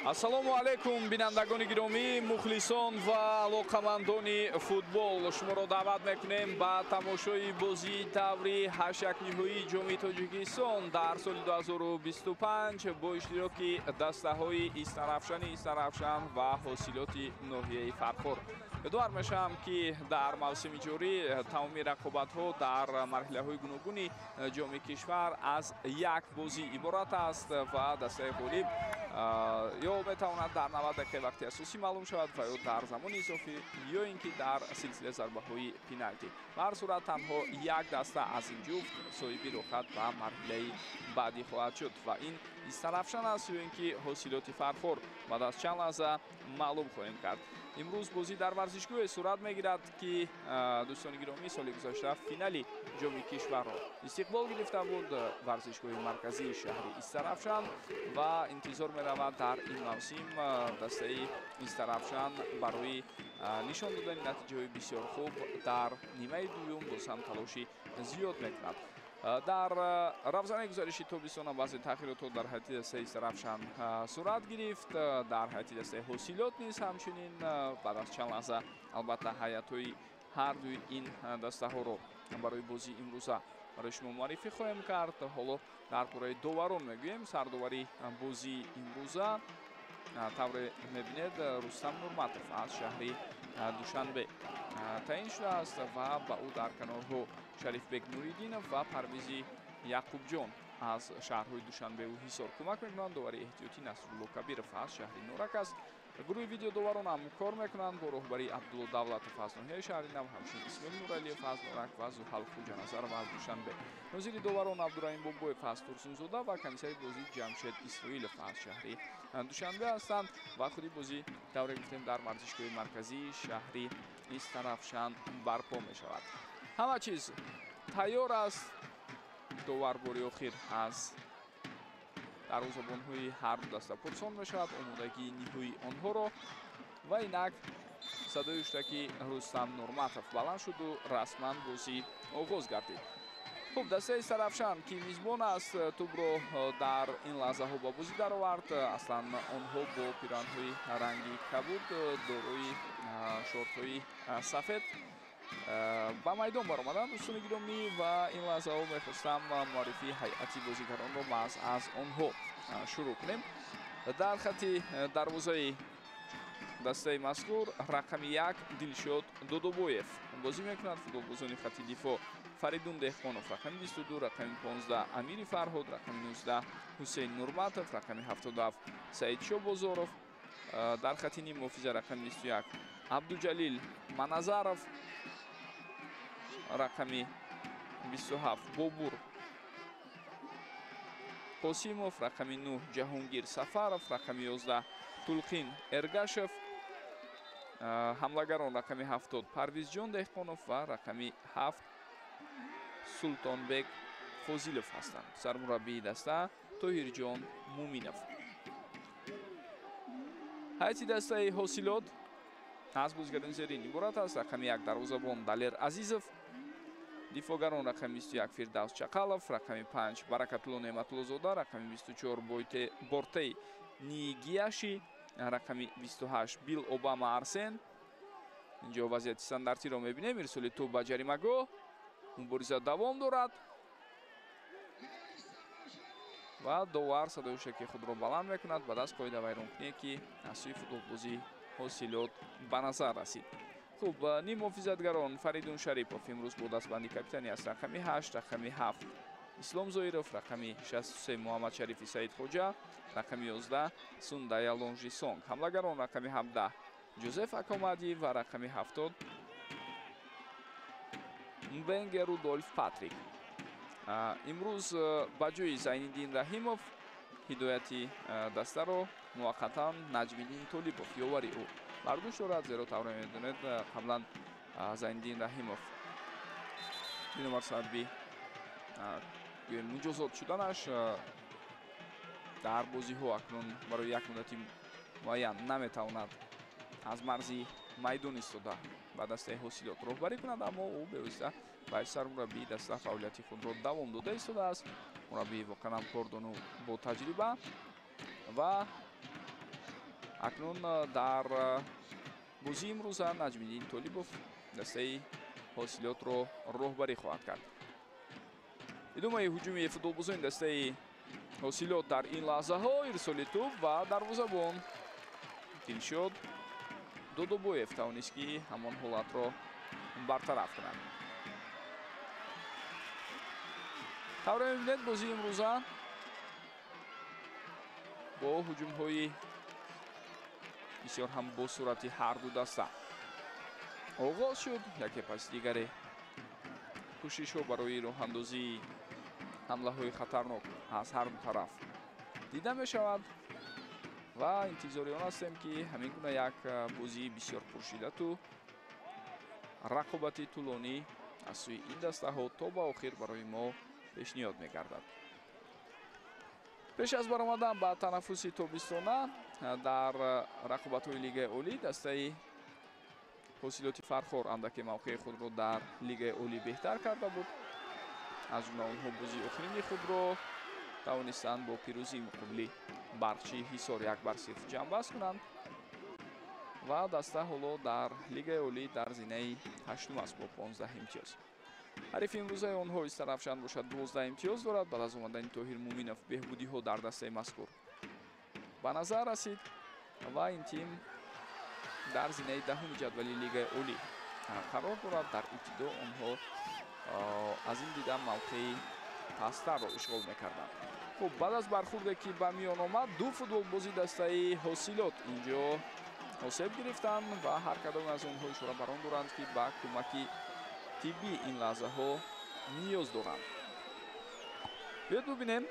Ассалому алайкум, бинандагони гиромӣ, мухлисон ва алоқамандони футбол. Шуморо даъват мекунем ба тамошои бозии таври ҳаштякниҳоии Ҷоми Тоҷикистон дар соли 2025 бо иштироки дастаҳои Истаравшани Истаравшан ва Ҳосилоти ноҳияи Фархор. Ёдовар мешавам, ки дар мавсими ҷорӣ тамоми рақобатҳо дар марҳилаҳои гуногуни ҷоми кишвар аз як бозӣ иборат аст ва дастаи ғолиб ё метавонад дар 90 дақиқаи вақти асосӣ маълум шавад ва ё дар замони изофӣ, ё ин ки дар силсилаи зарбаҳои пеналти. Ба ҳар сурат, танҳо як даста аз ин ҷуфт соҳиби роҳхат ба марҳилаи баъдӣ хоҳад шуд ва ин Истаравшан аст ё ин ки Ҳосилоти Фархор. Баъд аз чанд лаҳза маълум хоҳем кард. Имрӯз бозӣ дар варзишгоҳе сурат мегирад, ки, дӯстони гиромӣ, соли гузашта финали ҷоми кишварро истиқбол гирифта буд, варзишгоҳи марказии шаҳри Истаравшан, ва интизор меравад, дар ин мавсим дастаи Истаравшан барои нишон додани натиҷаҳои бисёр хуб дар нимаи дуюм боз ҳам талоши зиёд мекунад. Дар равзанаи гузариши тобистона баъзе тағйиротҳо дар ҳайати дастаи Истаравшан сурат гирифт, дар ҳайати дастаи Ҳосилот низ ҳамчунин. Баъд аз чанд лаҳза, албатта, ҳайатҳои ҳар дуи ин дастаҳоро барои бозии имрӯза барои шумо муаррифӣ хоҳем кард. Ҳоло дар бораи доварон мегӯем. Сардовари бозии имрӯза, тавре мебинед, Рустам Нурматов аз шаҳри Душанбе таъин шудааст ва ба ӯ дар канорҳо Шарифбек Нуриддинов ва Парвизи Яқубҷон аз шаҳрҳои Душанбеву Ҳисор кӯмак мекунанд. Довари эҳтиётӣ Насрулло Кабиров аз шаҳри Норак аст. Гурӯҳи видеодоварон ҳам кор мекунанд бо роҳбарии Абдулло Давлатов аз ноҳияи шаҳри Нав, ҳамчунин Исмоил Нуралиев аз Норак ва Зуҳал Хуҷаназаров аз Душанбе. Нозири доварон Абдураҳим Бобоев аз Турсунзода ва комиссари бозӣ Ҷамшед Исроилов аз шаҳри Душанбе ҳастанд. Ва худи бозӣ, тавре гуфтем, дар варзишгоҳи марказии шаҳри Истаравшан барпо мешавад. Ҳама чиз тайёр аст. Довар бори охир аз дарвозабонҳои ҳар ду даста пурсон мешавад омодагии ниҳоии онҳоро ва инак садои ҳуштаки Рустам Нурматов баланд шуду расман бозӣ оғоз гардид. Хуб, дастаи Истаравшан, ки мизбон аст, тӯбро дар ин лаҳзаҳо ба бозӣ даровард. Аслан онҳо бо пиранҳои ранги кабуд, дорои шортҳои сафед ба майдон баромаданд, дӯстони гиромӣ, ва ин лаҳзаҳо мехостам муаррифии ҳайати бозигаронро маҳз аз онҳо шурӯъ кунем. Дар хати дарвозаи дастаи мазкур рақами 1 Дилшод Додобоев бозӣ мекунад. Футболбозони хати дифоъ: Фаридун Деҳқонов рақами 22, рақами 15 Амири Фарҳод, рақами 19 Ҳусейн Нурматов, рақами 77 Саидшо Бозоров. Дар хати ниммуҳофиза рақами 21 Абдуҷалил Маназаров, рақами 27 Бобур Қосимов, рақами 9 Ҷаҳонгир Сафаров, рақами 11 Тулқин Эргашев. Ҳамлагарон: рақами 70 Парвизҷон Деҳқонов ва рақами 7 Султонбек Фозилов ҳастанд. Сармураббии даста Тоҳирҷон Муминов. Ҳайати дастаи Ҳосилот аз бозигарони зерин иборат аст: рақами 1 дарвозабон Далер Азизов, дифоъгарон: рақами 21 Фирдавс Чақалов, рақами 5 Баракатулло Неъматуллозода, рақами 24 Бортей Нигияши, рақами 28 Бил Обама Арсен. Инҷо вазъияти стандартиро мебинем. Ирсоли тӯб ба ҷаримагоҳ, мубориза давом дорад ва довар садои ҳушаки худро баланд мекунад ба даст қоидавайронкуние, ки аз сӯи футболбозии Ҳосилот ба назар расид. Хуб, ниммуҳофизатгарон: Фаридун Шарипов имрӯз бо дастбанди капитани аст, рақами 8, рақами 7 Ислом Зоиров, рақами 63 Муҳаммадшарифи Саидхоҷа, рақами 11 Сундая Лонжисонг. Ҳамлагарон: рақами 17 Ҷозеф Акомадӣ ва рақами 70 Мбенге Рудольф Патрик. Имрӯз ба ҷои Зайниддин Раҳимов ҳидояти дастаро муваққатан Наҷмиддин Толибов, ёвари ӯ, бар дӯш дорад, зеро, тавре медонед, қаблан Зайниддин Раҳимов бинобар сабаби муҷозот шуданаш дар бозиҳо акнун барои як муддати муайян наметавонад аз марзи майдон истода ба дастаи Ҳосилот роҳбарӣ кунад, аммо ӯ бевосита ба сармураббии даста фаъолияти худро давом дода истодааст. Мураббии воқеан ҳам кордону бо таҷриба ва Акнун дар бозии имрӯза Наҷмиддин Толибов дастаи Ҳосилотро роҳбарӣ хоҳад кард. Идомаи ҳуҷуми футболбозони дастаи Ҳосилот дар ин лаҳзаҳо, ирсоли тӯб ва дарвозабон Дилшод Додобоев тавонист, ки ҳамон ҳолатро бартараф кунад. Тавре мебинед, бозии имрӯза бо ҳуҷумҳои бисёр ҳам бо суръати ҳар ду даста оғоз шуд. Яке пас дигаре кӯшишҳо барои роҳандозии ҳамлаҳои хатарнок аз ҳар ду тараф дида мешавад ва интизори он ҳастем, ки ҳамин гуна як бозии бисёр пуршиддату рақобати тӯлонӣ аз сӯи ин дастаҳо то ба охир барои мо пешниҳод мегардад. Пеш аз баромадан ба танаффуси тобистона дар рақобатҳои Лигаи Олӣ дастаи Ҳосилоти Фархор андаке мавқеи худро дар Лигаи Олӣ беҳтар карда буд. Аз ҷумла онҳо бозии охирини худро тавонистанд бо пирӯзии муқобили Барқчии Ҳисор 1-0 ҷамъбаст кунанд ва даста ҳоло дар Лигаи Олӣ дар зинаи ҳаштум аст бо 15 имтиёз. Ҳарифи имрӯзаи онҳо Истаравшан бошад 12 имтиёз дорад. Баъд аз омадани Тоҳир Муминов беҳбудиҳо дар дастаи мазкур ба назар расид ва ин тим дар зинаи даҳуми ҷадвали Лигаи Олӣ қарор дорад. Дар ибтидо онҳо аз ин дида мавқеи пасттарро ишғол мекарданд. Хуб, баъд аз бархурде ки ба миён омад, ду футболбози дастаи Ҳосилот инҷо осеб гирифтанд ва ҳар кадоме аз онҳо ишора бар он доранд, ки ба кӯмаки тиббӣ ин лаҳзаҳо ниёз доранд. Биёед бубинем.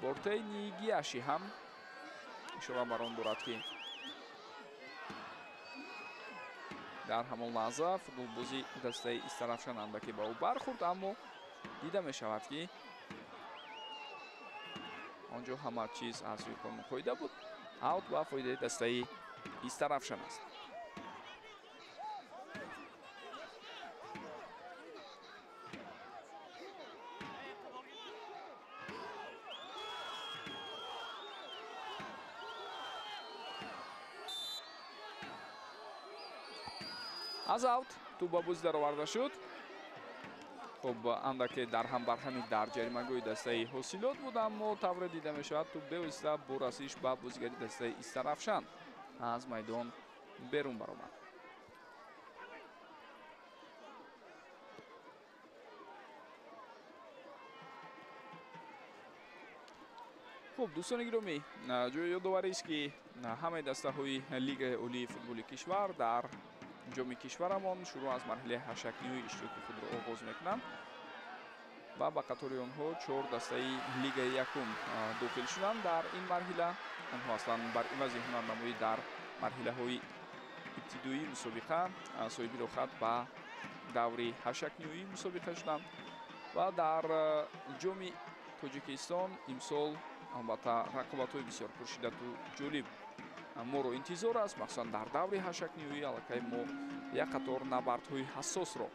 Бортаи Нигиаши ҳам ишора бар он дорад, ки дар ҳамон лаҳза футболбози дастаи Истаравшан андаке ба ӯ бархӯрд, аммо дида мешавад, ки он ҷо ҳама чиз аз рӯи қонуну қоида буд. Аут ба фоидаи дастаи Истаравшан аст. Аз аут тӯб ба бозӣ дароварда шуд. Хуб, андаке дар ҳам барҳами дар ҷаримагоҳи дастаи Ҳосилот буд, аммо тавре дида мешавад, тӯб бевосита бо расиш ба бозигари дастаи Истаравшан аз майдон берун баромад. Хуб, дӯстони гиромӣ, ҷои ёдоварист, ки ҳамаи дастаҳои Лигаи Олии футболи кишвар дар ҷоми кишварамон шурӯъ аз марҳилаи ҳашакниҳои иштироки худро оғоз мекунанд ва ба қатори онҳо 4 дастаи Лигаи якум дохил шуданд дар ин марҳила. Онҳо аслан бар ивази ҳунарнамоӣ дар марҳилаҳои ибтидоии мусобиқа соҳиби роҳхат ба даври ҳашакниҳоии мусобиқа шуданд ва дар ҷоми Тоҷикистон имсол албатта рақобатҳои бисёр пуршиддату ҷолиб моро интизор аст. Махсусан дар даври ҳашакниҳоӣ аллакай мо як қатор набардҳои ҳассосро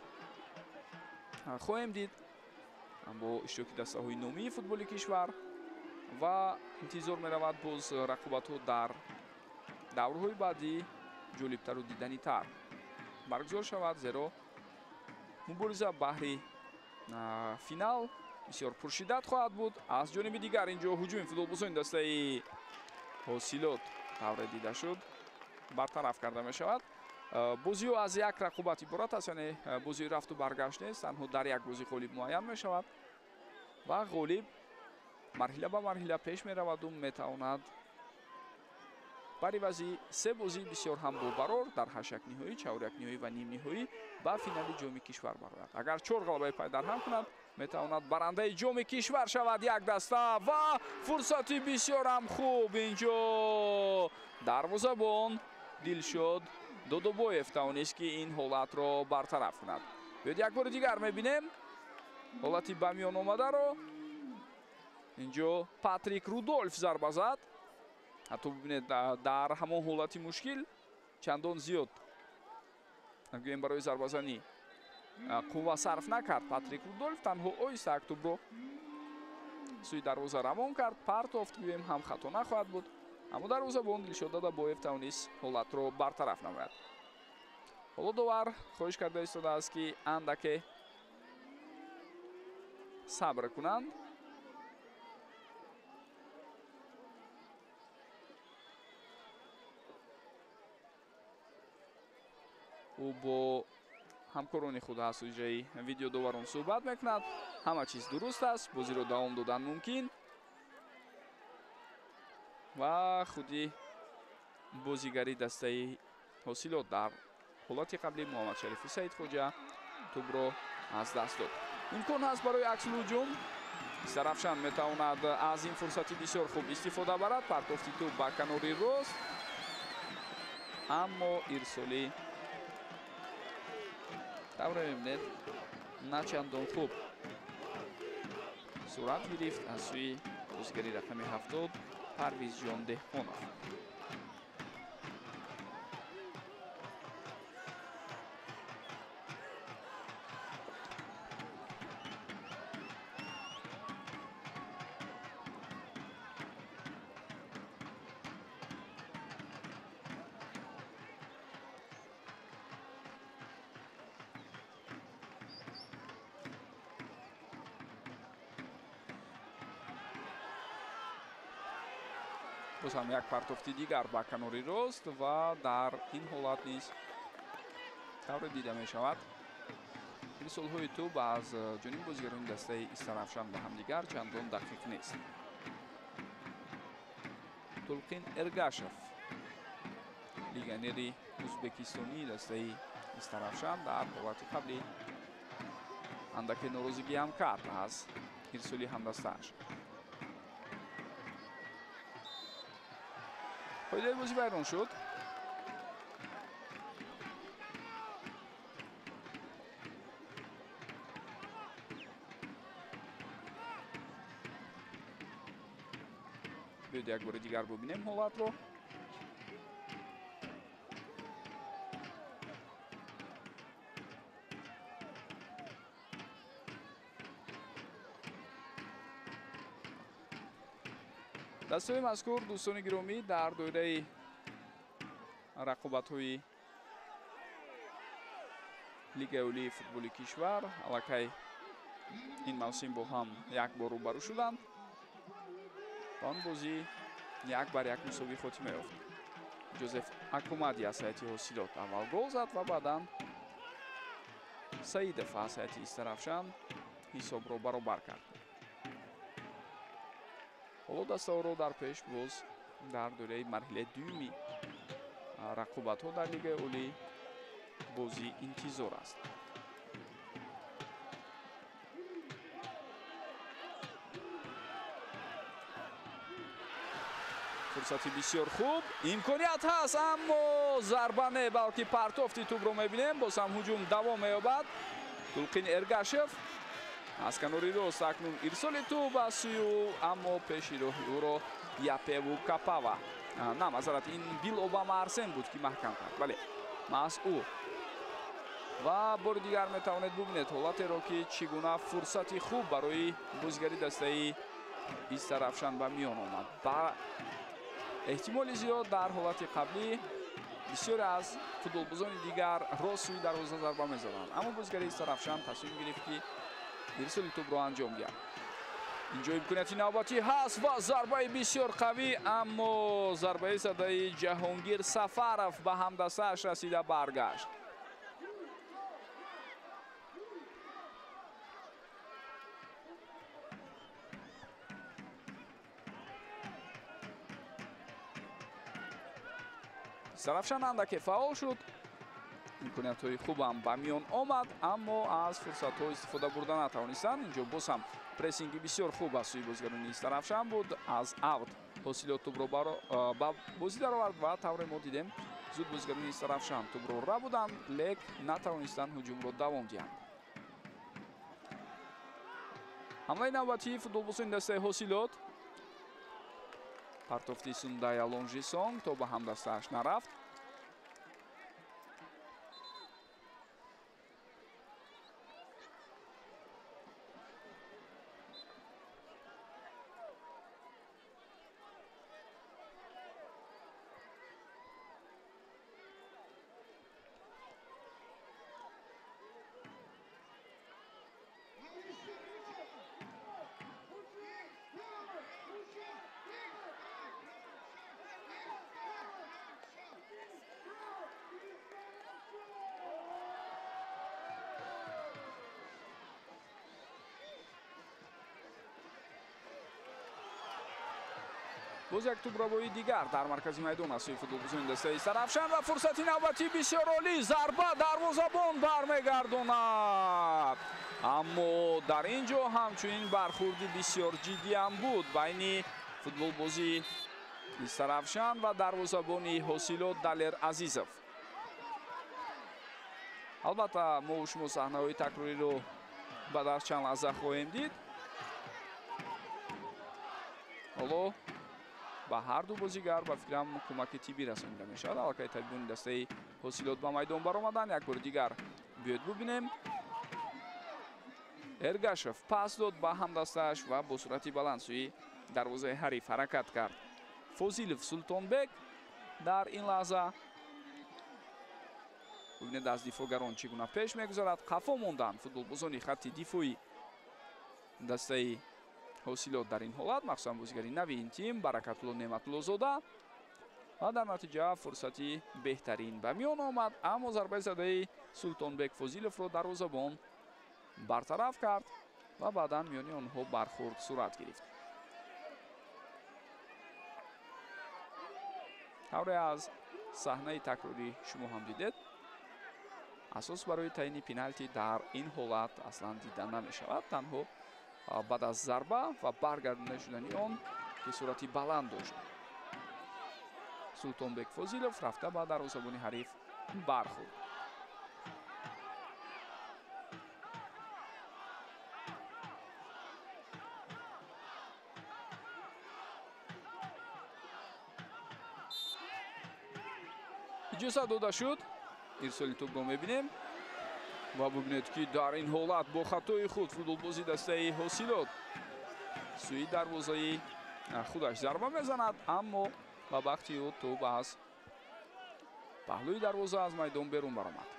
хоҳем дид бо иштироки дастаҳои номии футболи кишвар ва интизор меравад боз рақобатҳо дар даврҳои баъдӣ ҷолибтару диданитар баргузор шавад, зеро мубориза баҳри финал бисёр пуршиддат хоҳад буд. Аз ҷониби дигар инҷо ҳуҷуми футболбозони дастаи Ҳосилот тавре дида шуд бартараф карда мешавад. Бозиҳо аз як рақобат иборат аст, яъне бозии рафту баргашт нест, танҳо дар як бозӣ ғолиб муайян мешавад ва ғолиб марҳила ба марҳила пеш мераваду метавонад бар ивази се бозии бисёр ҳам бобарор дар ҳашякниҳоӣ, чаҳорякниҳоӣ ва нимниҳоӣ ба финали ҷоми кишвар барояд. Агар 4 ғалабаи пайдарҳам кунад, метавонад барандаи ҷоми кишвар шавад. Як даста ва фурсати бисёрам хуб инҷо дарвозабон Дилшод Додобоев тавонист, ки ин ҳолатро бартараф кунад. Биёед як бори дигар мебинем ҳолати ба миён омадаро. Инҷо Патрик Рудольф зарба зад. Ҳатто бибинед, дар ҳамон ҳолати мушкил чандон зиёд Гӯем барои зарбазанӣ қувва сарф накард. Патрик Рудольф танҳо оҳиста як тӯбро сӯи дарвоза равон кард, партофт, гӯем ҳам хато нахоҳад буд. Аммо дарвозабон Дилшод Дадабоев тавонист ҳолатро бартараф намояд. Ҳоло довар хоҳиш карда истодааст, ки андаке сабр кунанд. Ӯ бо ҳамкорони худ аз ҳуҷраи видеодоварон суҳбат мекунад. Ҳама чиз дуруст аст, бозиро давом додан мумкин ва худи бозигари дастаи Ҳосилот дар ҳолати қаблӣ Муҳаммадшарифи Саидхоҷа тӯбро аз даст дод. Имкон ҳаст барои аксулҳуҷум. Истарафшан метавонад аз ин фурсати бисёр хуб истифода барад. Партофти тӯб ба канори рост, аммо ирсолӣ тавре мебинед на чандон хуб сурат гирифт аз сӯи бозигари рақами 70 Парвизҷон Деҳқонов. Боз ҳам як партофти дигар ба канори рост ва дар ин ҳолат низ тавре дида мешавад, ирсолҳои тӯб аз ҷониби бозигарони дастаи Истарафшан ба ҳамдигар чандон дақиқ нест. Тулқин Эргашев, легионери ӯзбекистонии дастаи Истарафшан, дар ҳолати қаблӣ андаке норозигӣ ҳам кард аз ирсоли ҳамдастааш. Қоидаи бозӣ вайрон шуд. Биёед як бори дигар бубинем ҳолатро. Дастаҳои мазкур, дӯстони гиромӣ, дар доираи рақобатҳои Лигаи олии футболи кишвар аллакай ин мавсим бо ҳам як бор рӯбарӯ шуданд ва он бозӣ 1-1 мусовӣ хотима ёфт. Ҷозеф Акумади аз ҳайати Ҳосилот аввал гол зад ва баъдан Саидов аз ҳайати Истарафшан ҳисобро баробар кард. Ҳоло дастаҳоро дар пеш боз дар доираи марҳилаи дуюми рақобатҳо дар Лигаи олӣ бозӣ интизор аст. Фурсати бисёр хуб, имконият ҳаст, аммо зарба не, балки партофти тӯбро мебинем. Боз ҳам ҳуҷум давом меёбад. Тулқин Эргашев аз канори рост акнун ирсоли тӯб аз сӯи ӯ, аммо пеши роҳи ӯро Япеву Капава, на, мазарат, ин Бил Обама Арсен буд, ки маҳкам кард. Бале, маҳз ӯ. Ва бори дигар метавонед бубинед ҳолатеро, ки чӣ гуна фурсати хуб барои бозигари дастаи Истарафшан ба миён омад. Ба эҳтимоли зиёд дар ҳолати қаблӣ бисёре аз футболбозони дигар рост сӯи дарвоза зарба мезаданд, аммо бозигари Истарафшан тасмим гирифт, ки ирсоли тӯбро анҷом диҳад. Инҷо имконияти навбатӣ ҳаст ва зарбаи бисёр қавӣ, аммо зарбаи задаи Ҷаҳонгир Сафаров ба ҳамдастааш расида баргашт. Истарафшан андаке фаъол шуд, имкониятҳои хубам ба миён омад, аммо аз фурсатҳо истифода бурда натавонистанд. Инҷо боз ҳам прессинги бисёр хуб аз сӯи бозигарони Истарафшан буд. Аз авт Ҳосилот тӯбро ба бозӣ даровард ва тавре мо дидем, зуд бозигарони Истарафшан тӯбро рабуданд, лек натавонистанд ҳуҷумро давом диҳанд. Ҳамлаи навбатии футболбозони дастаи Ҳосилот. Партофти Сундая Лонжисонг то ба ҳамдастааш нарафт. Боз як тӯбравои дигар дар маркази майдон аз сӯи футболбозони дастаи Истаравшан ва фурсати навбатӣ бисёр олӣ. Зарба дарвозабон бармегардонад. Аммо дар ин ҷо ҳамчунин бархурди бисёр ҷиддӣ ҳам буд байни футболбози Истаравшан ва дарвозабони Ҳосилот Далер Азизов. Албатта мо шумо саҳнаҳои такрориро баъд аз чанд лаҳза хоҳем дид. Ҳоло ба ҳар ду бозигар ба фикрам кӯмаки тиббӣ расонида мешавад. Аллакай табибони дастаи Ҳосилот ба майдон баромаданд. Як бори дигар биёед бубинем. Эргашев пас дод ба ҳамдастааш ва бо суръати баланд сӯи дарвозаи ҳариф ҳаракат кард. Фозилов Султонбек дар ин лаҳза бубинед аз дифоъгарон чӣ гуна пеш мегузарад. Қафо монданд футболбозони хатти дифоӣ дастаи Ҳосилот дар ин ҳолат, махсусан бозигари нави ин тим Баракатулло Неъматуллозода, ва дар натиҷа фурсати беҳтарин ба миён омад, аммо зарбаи задаи Султонбек Фозиловро дарвозабон бартараф кард ва баъдан миёни онҳо бархурд сурат гирифт. Тавре аз саҳнаи такрорӣ шумо ҳам дидед, асос барои таъйини пеналти дар ин ҳолат аслан дида намешавад. Танҳо баъд аз зарба ва баргардонда шудани он ки суръати баланд дошт, Султонбек Фозилов рафта ба дарвозабони ҳариф бархӯрд. Иҷозат дода шуд. Ирсоли тӯбро мебинем ва бубинед ки дар ин ҳолат бо хатои худ футболбози дастаи Ҳосилот сӯи дарвозаи худаш зарба мезанад, аммо ба бахти ӯ тӯб аз паҳлӯи дарвоза аз майдон берун баромад.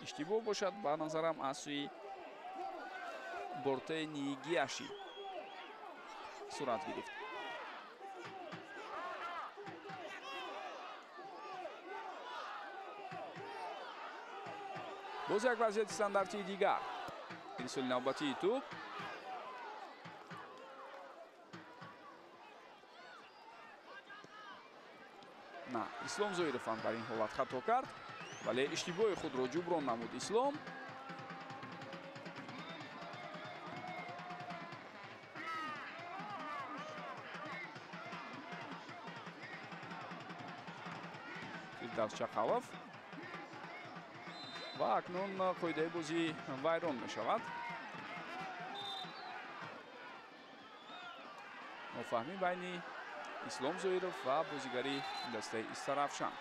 Иштибоҳ бошад ба назарам аз сӯи бортаи Нигиаши сурат гирифт. Боз як вазъияти стандартии дигар. Ирсоли навбатии тӯб. На, Ислом Зоиров ҳам дар ин ҳолат хато кард, вале иштибоҳи худро ҷуброн намуд Ислом. Фирдавс Чақалов. Ва акнун қоидаи бозӣ вайрон мешавад. Нофаҳмӣ байни Ислом Зоиров ва бозигари дастаи Истаравшан.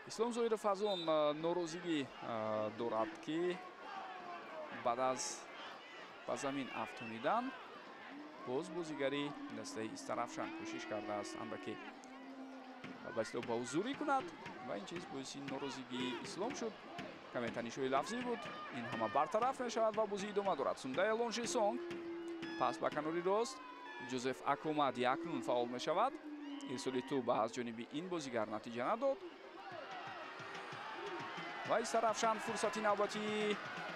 Ислом Зоиров аз он норозигӣ дорад, ки баъд аз ба замин афтонидан боз бозигари дастаи Истаравшан кӯшиш кардааст андаке ба истилоҳ ба ҳузурӣ кунад ва ин чиз боиси норозигии Ислом шуд. Каме танишҳои лафзӣ буд, ин ҳама бартараф мешавад ва бозӣ идома дорад. Сундая Лоншисонг пас ба канори рост, Ҷозеф Акомади акнун фаъол мешавад. Ирсоли тӯб аз ҷониби ин бозигар натиҷа надод ва Истаравшан фурсати навбатии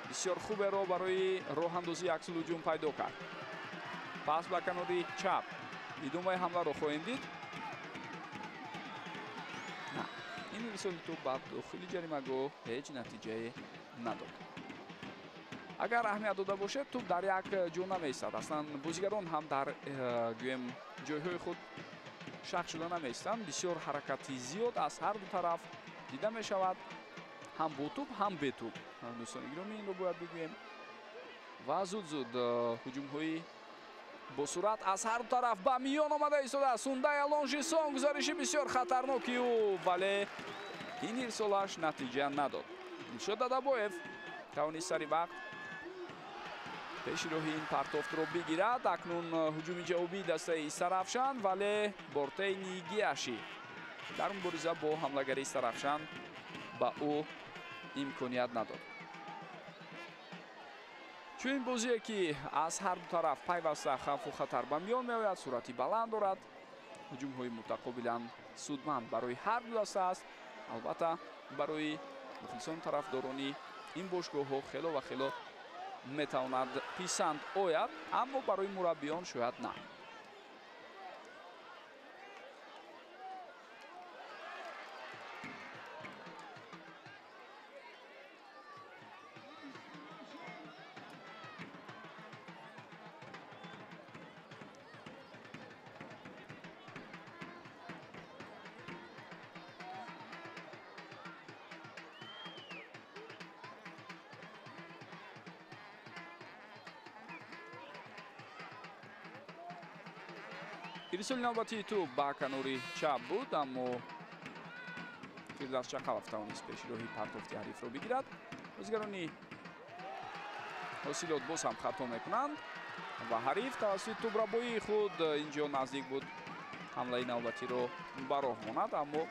бисёр хуберо барои роҳандозии аксулҳуҷум пайдо кард. Пас ба канори чап идомаи ҳамларо хоҳем дид. На, ин ирсоли тӯб ба дохили ҷаримагоҳ ҳеҷ натиҷае надод. Агар аҳамият дода бошед, тӯб дар як ҷо намеистад. Аслан бозигарон ҳам дар гӯем ҷойҳои худ шах шуда намеистанд. Бисёр ҳаракати зиёд аз ҳар ду тараф дида мешавад, ҳам бо тӯб, ҳам бе тӯб. Дӯстони гиромӣ, инро бояд бигӯем. Ва зуд-зуд ҳуҷумҳои бо суръат аз ҳар ду тараф ба миён омада истодааст. Сундая Лонжисон, гузариши бисёр хатарноки ӯ, вале ин ирсолаш натиҷа надод. Дилшод Дадабоев тавонист сари вақт пеши роҳи ин партофтро бигирад. Акнун ҳуҷуми ҷавобии дастаи Истаравшан, вале бортаи Нигиаши дар мубориза бо ҳамлагари Истаравшан ба ӯ имконият надод. Чунин бозие ки аз ҳар ду тараф пайваста хавфу хатар ба миён меояд, суръати баланд дорад, ҳуҷумҳои мутақобилан судманд барои ҳар ду даста аст. Албатта барои Мухлисон тарафдорони ин бошгоҳҳо хело ва хело метавонад писанд ояд, аммо барои мураббиён шояд на. Ирсоли навбатии тӯб ба канори чап буд, аммо Фирдавс Чақалов тавонист пеши роҳи партофти ҳарифро бигирад. Бозигарони Ҳосилот боз ҳам хато мекунанд ва ҳариф тавассути тӯбрабоии худ инҷо наздик буд ҳамлаи навбатиро ба роҳ монад, аммо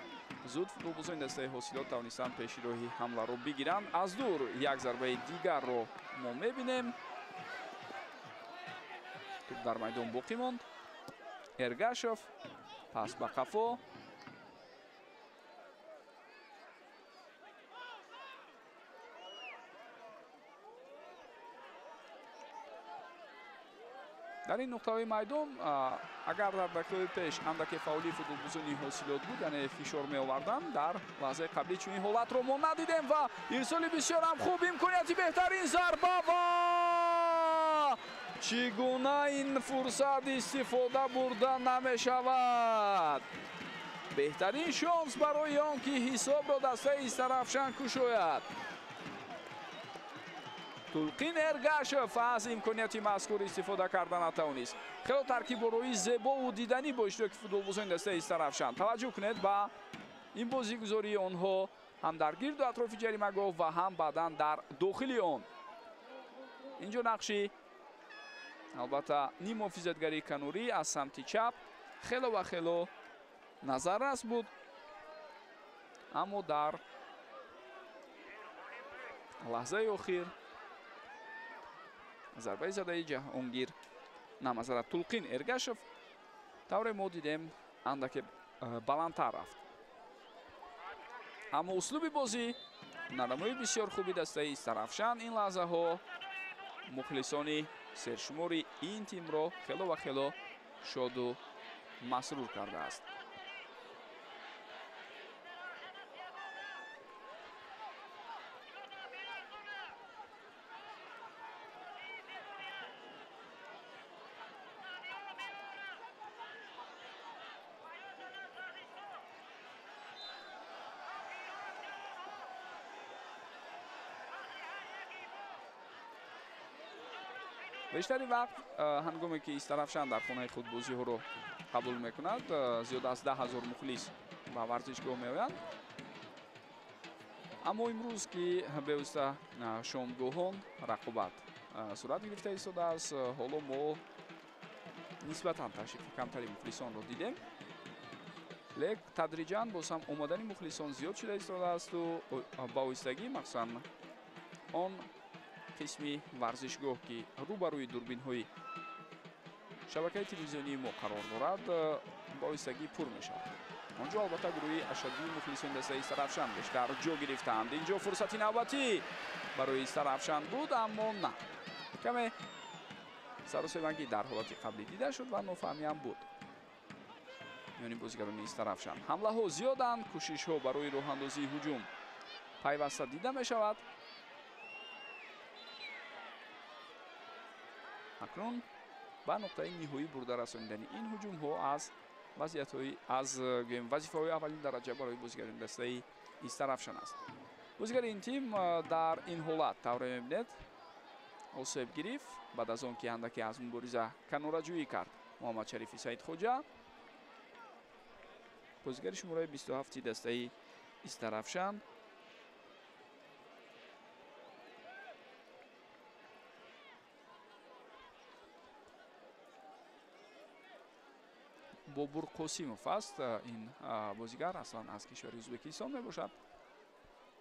зуд футболбозони дастаи Ҳосилот тавонистанд пеши роҳи ҳамларо бигиранд. Аз дур як зарбаи дигарро мо мебинем. Тӯб дар майдон боқӣ монд. Эргашев пас ба қафо. Дар ин нуқтаҳои майдон агар дар дақиқаҳои пеш андаке фаъолии футболбозони Ҳосилот буд, яъне фишор меоварданд, дар лаҳзаи қаблӣ чунин ҳолатро мо надидем ва ирсоли бисёр ҳам хуб, имконияти беҳтарин зарба ва чӣ гуна ин фурсат истифода бурда намешавад. Беҳтарин шонс барои он ки ҳисобро дастаи Истарафшан кушояд. Тулқин Эргашев аз имконияти мазкур истифода карда натавонист. Хело таркиборои зебову диданӣ бо иштироки футболбозони дастаи Истарафшан. Таваҷҷӯҳ кунед ба ин бозигузории онҳо ҳам дар гирду атрофи ҷаримагоҳ ва ҳам баъдан дар дохили он. Инҷо нақши албатта ниммуҳофизатгарии канорӣ аз самти чап хело ва хело назаррас буд, аммо дар лаҳзаи охир зарбаи задаи Ҷаҳонгир намазара Тулқин Эргашев тавре мо дидем андаке баландтар рафт. Аммо услуби бозӣ, нарамои бисёр хуби дастаи Истарафшан ин лаҳзаҳо мухлисони сершумори ин тимро хело ва хело шоду масрур кардааст. Бештари вақт ҳангоме ки Истарафшан дар хонаи худ бозиҳоро қабул мекунад, зиёд аз 10 000 мухлис ба варзишгоҳ меоянд. Аммо имрӯз ки бевосита шомгоҳон рақобат сурат гирифта истодааст, ҳоло мо нисбатан ташрифи камтари мухлисонро дидем. Лек тадриҷан боз ҳам омадани мухлисон зиёд шуда истодаасту ба оҳистагӣ махсусан он қисми варзишгоҳ ки рӯбарӯи дурбинҳои шабакаи телевизионии мо қарор дорад, ба оҳистагӣ пур мешавад. Онҷо албатта гурӯҳи ашаддии мухлисони дастаи Истарафшан бештар ҷо гирифтаанд. Инҷо фурсати навбатӣ барои Истарафшан буд, аммо на. Каме саросемагӣ дар ҳолати қаблӣ дида шуд ва нофаҳмиам буд миёни бозигарони Истарафшан. Ҳамлаҳо зиёданд, кӯшишҳо барои роҳандозии ҳуҷум пайваста дида мешавад. Акнун ба нуқтаи ниҳоӣ бурда расонидани ин ҳуҷумҳо аз вазъиятҳои аз вазифаҳои аввалин дараҷа барои бозигарони дастаи Истарафшан аст. Бозигари ин тим дар ин ҳолат тавре мебинед осеб гирифт баъд аз он ки андаке аз мубориза канораҷӯӣ кард Муҳаммадшарифи Саидхоҷа, бозигари шумораи 27 дастаи Истарафшан. Бобур Қосимов аст. Ин бозигар аслан аз кишвари Ӯзбекистон мебошад.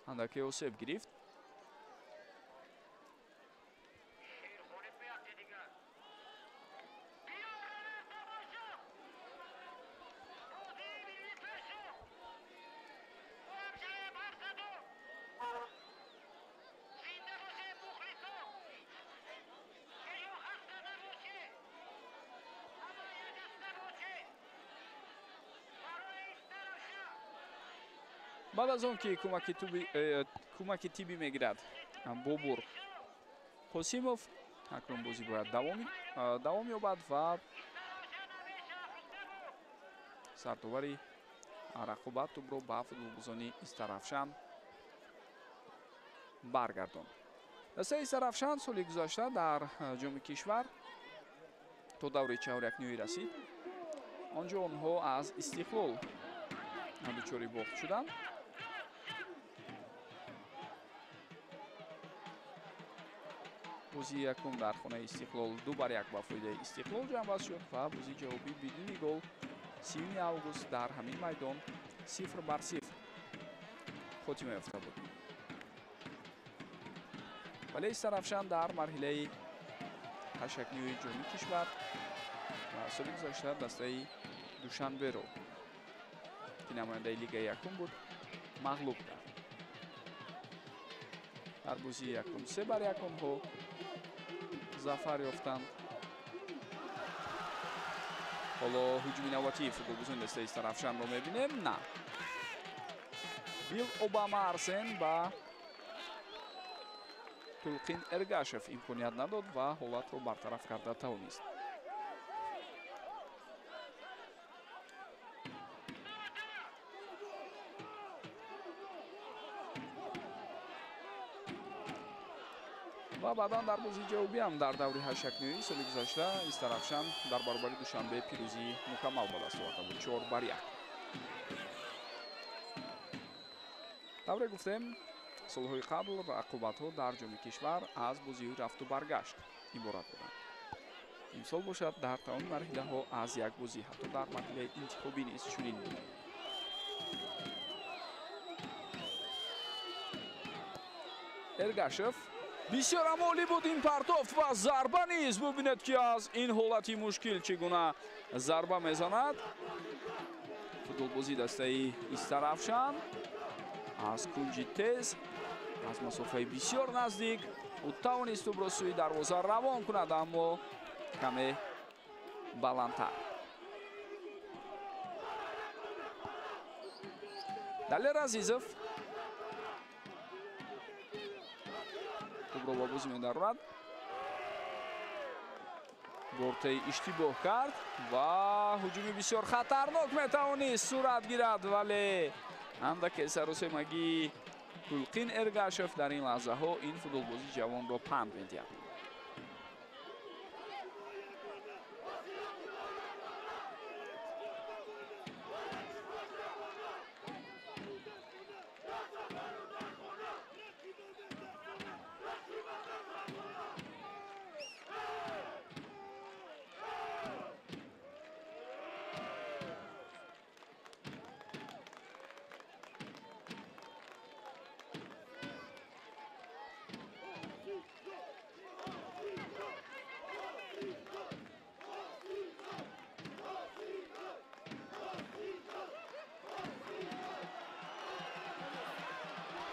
Андаке осеб гирифт. Баъд аз он ки кӯмаки тиббӣ мегирад Бобур Қосимов, акнун бозӣ бояд давом ёбад ва сардовари рақобат тӯбро ба футболбозони Истаравшан баргардонд. Дастаи Истаравшан соли гузашта дар ҷоми кишвар то даври чаҳорякниҳоӣ расид. Он ҷо онҳо аз Истиқлол дучори бохт шуданд. Бозии якум дар хонаи Истиқлол 2-1 ба фоидаи Истиқлол ҷамъбаст шуд ва бозии ҷавобӣ бидуни гол 30 август дар ҳамин майдон 0-0 хотима ёфта буд. Вале Истаравшан дар марҳилаи ҳашякниҳои ҷоми кишвар соли гузашта дастаи Душанберо, ки намояндаи лигаи якум буд, мағлуб кард. Дар бозии якум 3-1 онҳо зафар ёфтанд. Ҳоло ҳуҷуми навбатии футболбозони дастаи Истаравшанро мебинем. На, Бил Обама Арсен ба Тулқин Эргашев имконият надод ва ҳолатро бартараф карда тавонист. Ва баъдан дар бозии ҷавобӣ ҳам дар даври ҳашякниҳоӣ соли гузашта Истаравшан дар баробари Душанбе пирӯзии мукаммал ба даст оварда буд, 4-1. Тавре гуфтем, солҳои қабл рақобатҳо дар ҷоми кишвар аз бозиҳои рафту баргашт иборат буданд. Имсол бошад дар тамоми марҳилаҳо аз як бозӣ, ҳатто дар марҳилаи интихобӣ низ чунин буд. Эргашев бисёр амолӣ буд ин партофт ва зарба низ. Бубинед, ки аз ин ҳолати мушкил чӣ гуна зарба мезанад футболбозии дастаи Истаравшан. Аз кунҷи тез, аз масофаи бисёр наздик ӯ тавонист тӯбро сӯи дарвоза равон кунад, аммо каме баландтар. Далер Азизов тӯбро ба бозӣ медарорад. Бортаи иштибоҳ кард ва ҳуҷуми бисёр хатарнок метавонист сурат гирад, вале андаке саросемагии Тулқин Эргашев дар ин лаҳзаҳо ин футболбози ҷавонро панд медиҳад.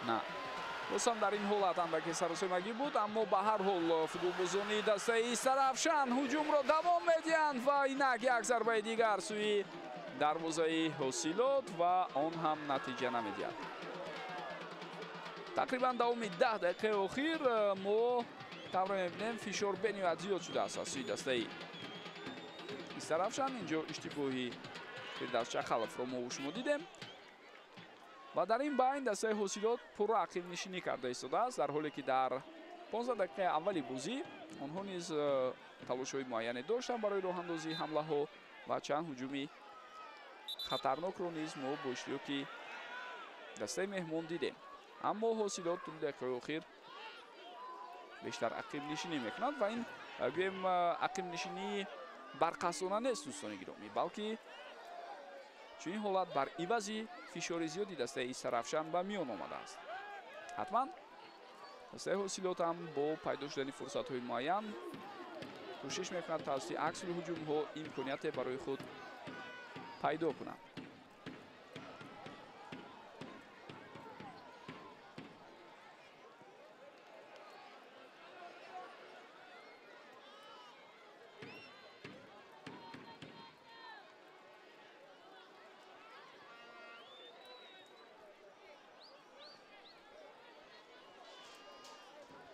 На, бозам дар ин ҳолат андаке саросемагӣ буд, аммо ба ҳар ҳол футболбозони дастаи Истаравшан ҳуҷумро давом медиҳанд ва инак як зарбаи дигар сӯи дарвозаи Ҳосилот ва он ҳам натиҷа намедиҳад. Тақрибан давоми 10 дақиқаи охир мо тавре мебинем, фишор бениҳоят зиёд шудааст аз сӯи дастаи Истаравшан. Инҷо иштибоҳи Фирдавс Чақаловро мо шумо дидем. Ва дар ин байн дастаи Ҳосилот пурра ақибнишинӣ карда истодааст, дар ҳоле ки дар 15 дақиқаи аввали бозӣ онҳо низ талошҳои муайяне доштанд барои роҳандозии ҳамлаҳо ва чанд ҳуҷуми хатарнокро низ мо бо иштироки дастаи меҳмон дидем. Аммо Ҳосилот тӯли дақиқаи охир бештар ақибнишинӣ мекунад ва ин гӯем ақибнишинии барқасдона нест, дӯстони гиромӣ, балки чунин ҳолат бар ивази фишори зиёди дастаи Истаравшан ба миён омадааст. Ҳатман дастаи Ҳосилот ҳам бо пайдо шудани фурсатҳои муайян кӯшиш мекунад тавассути аксули ҳуҷумҳо имконияте барои худ пайдо кунад.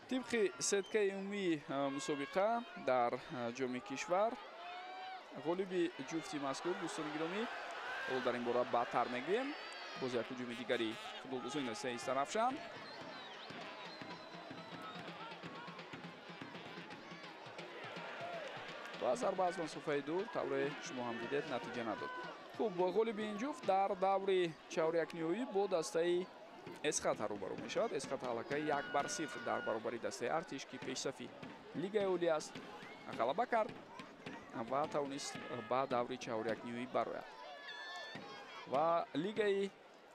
Тибқи сеткаи умумии мусобиқа дар ҷоми кишвар ғолиби ҷуфти мазкур, дӯстони гиромӣ, ҳоло дар ин бора баъдтар мегӯем. Боз як ҳуҷуми дигари футболбозони дастаи Истаравшан. Ва зарба аз масофаи дур, тавре шумо ҳам дидед, натиҷа надод. Хуб, ғолиби ин ҷуфт дар даври чаҳорякниҳоӣ бо дастаи Эсхата рӯбарӯ мешавад. Эсхата аллакай 1-0 дар баробари дастаи Артиш, ки пешсафи лигаи олӣ аст, ғалаба кард ва тавонист ба даври чаҳорякниҳоӣ барояд. Ва лигаи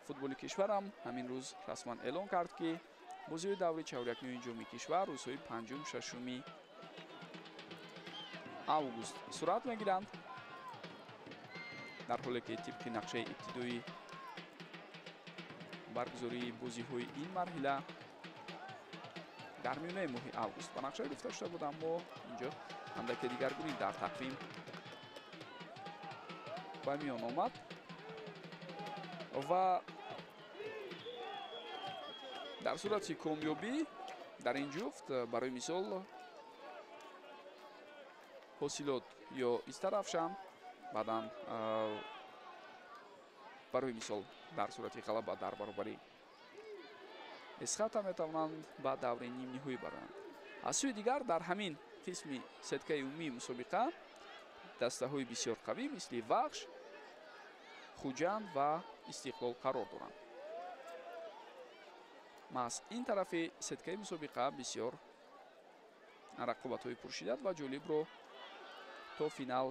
футболи кишварам ҳамин рӯз расман эълон кард, ки бозиҳои даври чаҳорякниҳои ҷоми кишвар рӯзҳои 5-6 август сурат мегиранд, дар ҳоле ки тибқи нақшаи ибтидоӣ баргузории бозиҳои ин марҳила дар миёнаи моҳи август ба нақша гирифта шуда буд, аммо инҷо андаке дигаргунӣ дар тақвим ба миён омад ва дар сурати комёбӣ дар ин ҷуфт, барои мисол, Ҳосилот ё Истаравшан, баъдан барои мисол дар сурати ғалаба дар баробари Эсхата метавонанд ба даври нимниҳоӣ бароянд. Аз сӯи дигар, дар ҳамин қисми сеткаи умумии мусобиқа дастаҳои бисёр қавӣ мисли Вахш, Хуҷанд ва Истиқлол қарор доранд. Маҳз ин тарафи сеткаи мусобиқа бисёр рақобатҳои пуршиддат ва ҷолибро то финал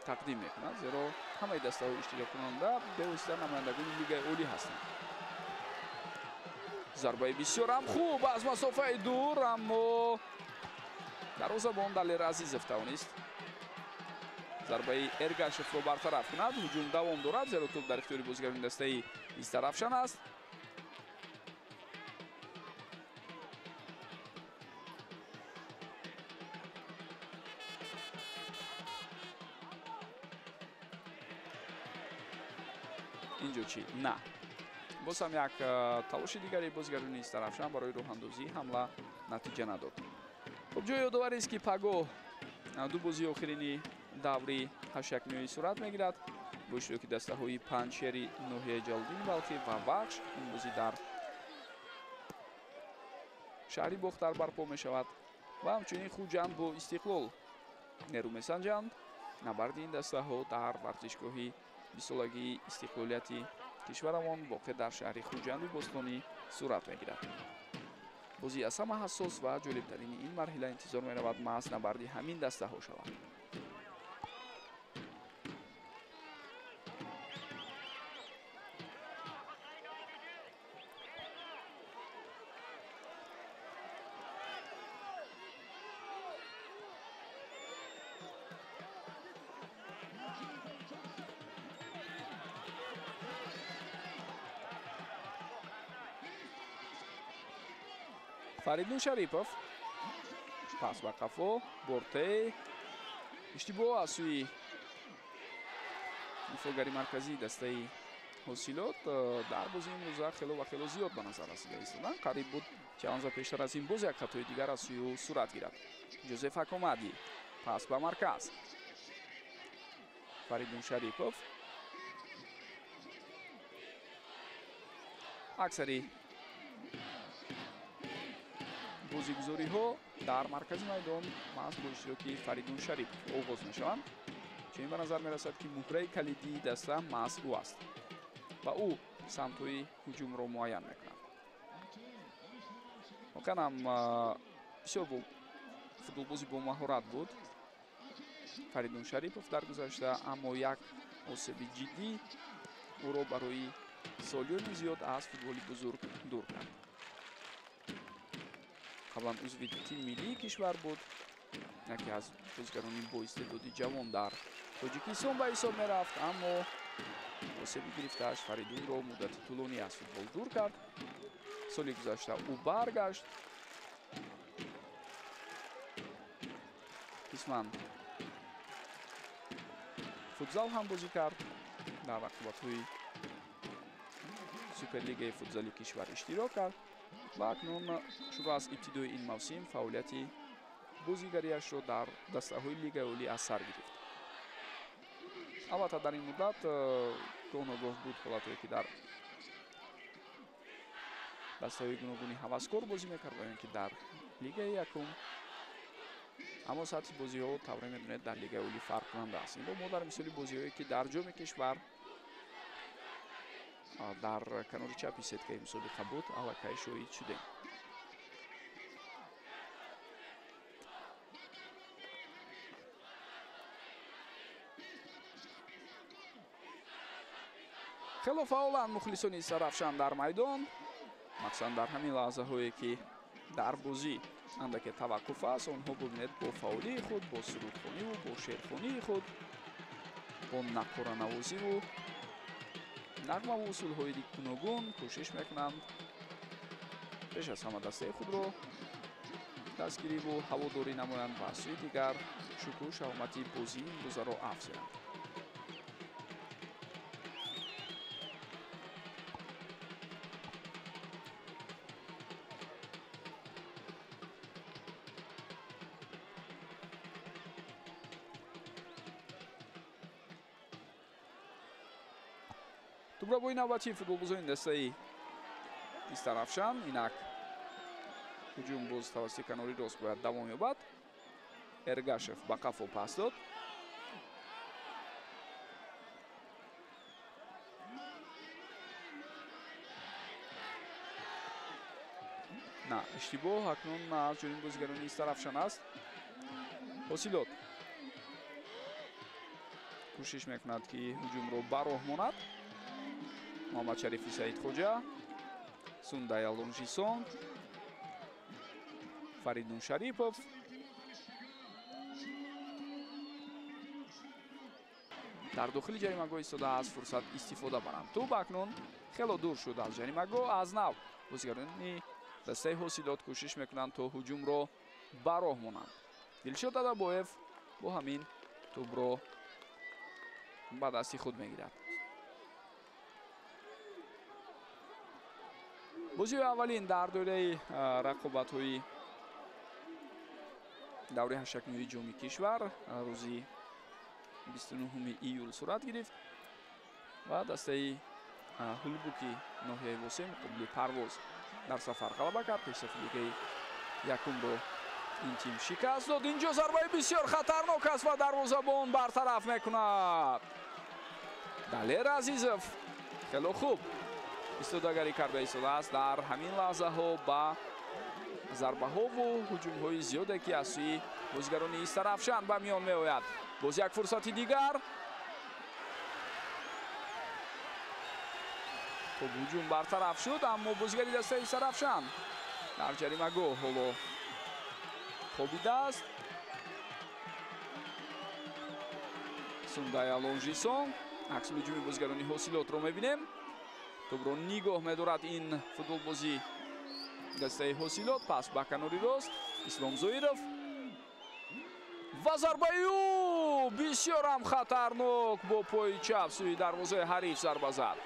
тақдим мекунад, зеро ҳамаи дастаҳои иштироккунанда бевосита намояндагони лигаи олӣ ҳастанд. Зарбаи бисёрам хуб аз масофаи дур, аммо дарвозабон Далер Азизов тавонист зарбаи Эргашевро бартараф кунад. Ҳуҷум давом дорад, зеро тӯб дар ихтиёри бозигарони дастаи Истаравшан аст. Инҷо чӣ? На. Боз ҳам як талоши дигари бозигарони Истаравшан барои роҳандозии ҳамла натиҷа надод. Хуб, ҷои ёдоварист, ки пагоҳ ду бозии охирини даври ҳашякниҳоӣ сурат мегирад бо иштироки дастаҳои Панҷшери ноҳияи Ҷалолиддини Балхӣ ва Вахш. Ин бозӣ дар шаҳри Бохтар барпо мешавад ва ҳамчунин Хуҷанд бо Истиқлол нерӯ месанҷанд. Набарди ин дастаҳо дар варзишгоҳи бистсолагии истиқлолияти кишварамон воқеъ дар шаҳри Хуҷанди бостонӣ сурат мегирад. Бозии аз ҳама ҳассос ва ҷолибтарини ин марҳила интизор меравад маҳз набарди ҳамин дастаҳо шавад. Фаридун Шарипов пас ба қафо, Бортей, иштибоҳ аз сӯи ифогари марказии дастаи Ҳосилот дар бозии имрӯза хело ва хело зиёд ба назар расида истоданд. Қариб буд чанд лаҳза пештар аз ин боз як хатои дигар аз сӯи ӯ сурат гирад. Ҷозеф Акомади пас ба марказ. Фаридун Шарипов аксари бозигузориҳо дар маркази майдон маҳз бо иштироки Фаридун Шарипов оғоз мешаванд. Чунин ба назар мерасад, ки муҳраи калидии даста маҳз ӯ аст ва ӯ самтҳои ҳуҷумро муайян мекунад. Воқеан ҳам бисёр футболбози бомаҳорат буд Фаридун Шарипов дар гузашта, аммо як осеби ҷиддӣ ӯро барои солиёни зиёд аз футболи бузург дур кард. Қаблан узви тими миллии кишвар буд, яке аз бозигарони боистеъдоди ҷавон дар Тоҷикистон ба ҳисоб мерафт, аммо осеби гирифтааш Фаридунро муддати тӯлонӣ аз футбол дур кард. Соли гузашта ӯ баргашт, қисман футзал ҳам бозӣ кард, дар рақобатҳои суперлигаи футзали кишвар иштирок кард. Ва акнун шурӯъ аз ибтидои ин мавсим фаъолияти бозигариашро дар дастаҳои Лигаи Олӣ аз сар гирифт. Албатта, дар ин муддат гоҳ ногоҳ буд ҳолатҳое, ки дар дастаҳои гуногуни ҳаваскор бозӣ мекард ва ё ин ки дар Лигаи якум, аммо сатҳи бозиҳо, тавре медонед, дар Лигаи Олӣ фарқкунанда аст. Инро мо дар мисоли бозиҳое, ки дар ҷоми кишвар дар канори чапи сеткаи мусобиқа буд, аллакай шоҳид шудем. Хело фаъоланд мухлисони Истаравшан дар майдон, махсусан дар ҳамин лаҳзаҳое, ки дар бозӣ андаке таваққуф аст. Онҳо бубинед, бо фаъолии худ, бо сурудхониву бо шеърхонии худ, бо нақоранавозиву нағмаву усулҳои гуногун кӯшиш мекунанд пеш аз ҳама дастаи худро дастгириву ҳаводорӣ намоянд ва аз сӯи дигар шукӯҳу шаҳомати бозии имрӯзаро афзоянд. Тӯбрабои навбатии футболбозони дастаи Истаравшан. Инак ҳуҷум боз тавассути канори рост бояд давом ёбад. Эргашев ба қафо пас дод. На, иштибоҳ акнун аз ҷониби бозигарони Истаравшан аст. Ҳосилот кӯшиш мекунад, ки ҳуҷумро ба роҳ монад. Муҳаммадшарифи Саидхоҷа, Сундай Алонжисон, Фаридун Шарипов. Дар дохили ҷаримагоҳ истода аз фурсат истифода баранд. Тӯб акнун хело дур шуд аз ҷаримагоҳ. Аз нав бозигарони дастаи Ҳосилот кӯшиш мекунанд, то ҳуҷумро ба роҳ монанд. Дилшод Адабоев бо ҳамин тӯбро ба дасти худ мегирад. Бозии аввалин дар доираи рақобатҳои даври ҳаштякниҳои ҷоми кишвар рӯзи 29 июл сурат гирифт ва дастаи Ҳулбуки ноҳияи Восе муқобили Парвоз дар сафар ғалаба кард. Пешсафи лигаи якумро ин тим шикаст дод. Инҷо зарбаи бисёр хатарнок аст ва дарвозабон бартараф мекунад. Далер Азизов хело хуб истодагарӣ карда истодааст дар ҳамин лаҳзаҳо ба зарбаҳову ҳуҷумҳои зиёде, ки аз сӯи бозигарони Истаравшан ба миён меояд. Боз як фурсати дигар. Хуб, ҳуҷум бартараф шуд, аммо бозигари дастаи Истаравшан дар ҷаримагоҳ ҳоло хобидааст. Сундай Алонжисон. Акси ҳуҷуми бозигарони Ҳосилотро мебинем. Тӯбро нигоҳ медорад ин футболбозӣ дастаи Ҳосилот. Пас ба канори рост Ислом Зоиров ва зарбаи ӯ бисёрам хатарнок бо пои чап сӯи дарвозаи ҳариф зарба зад.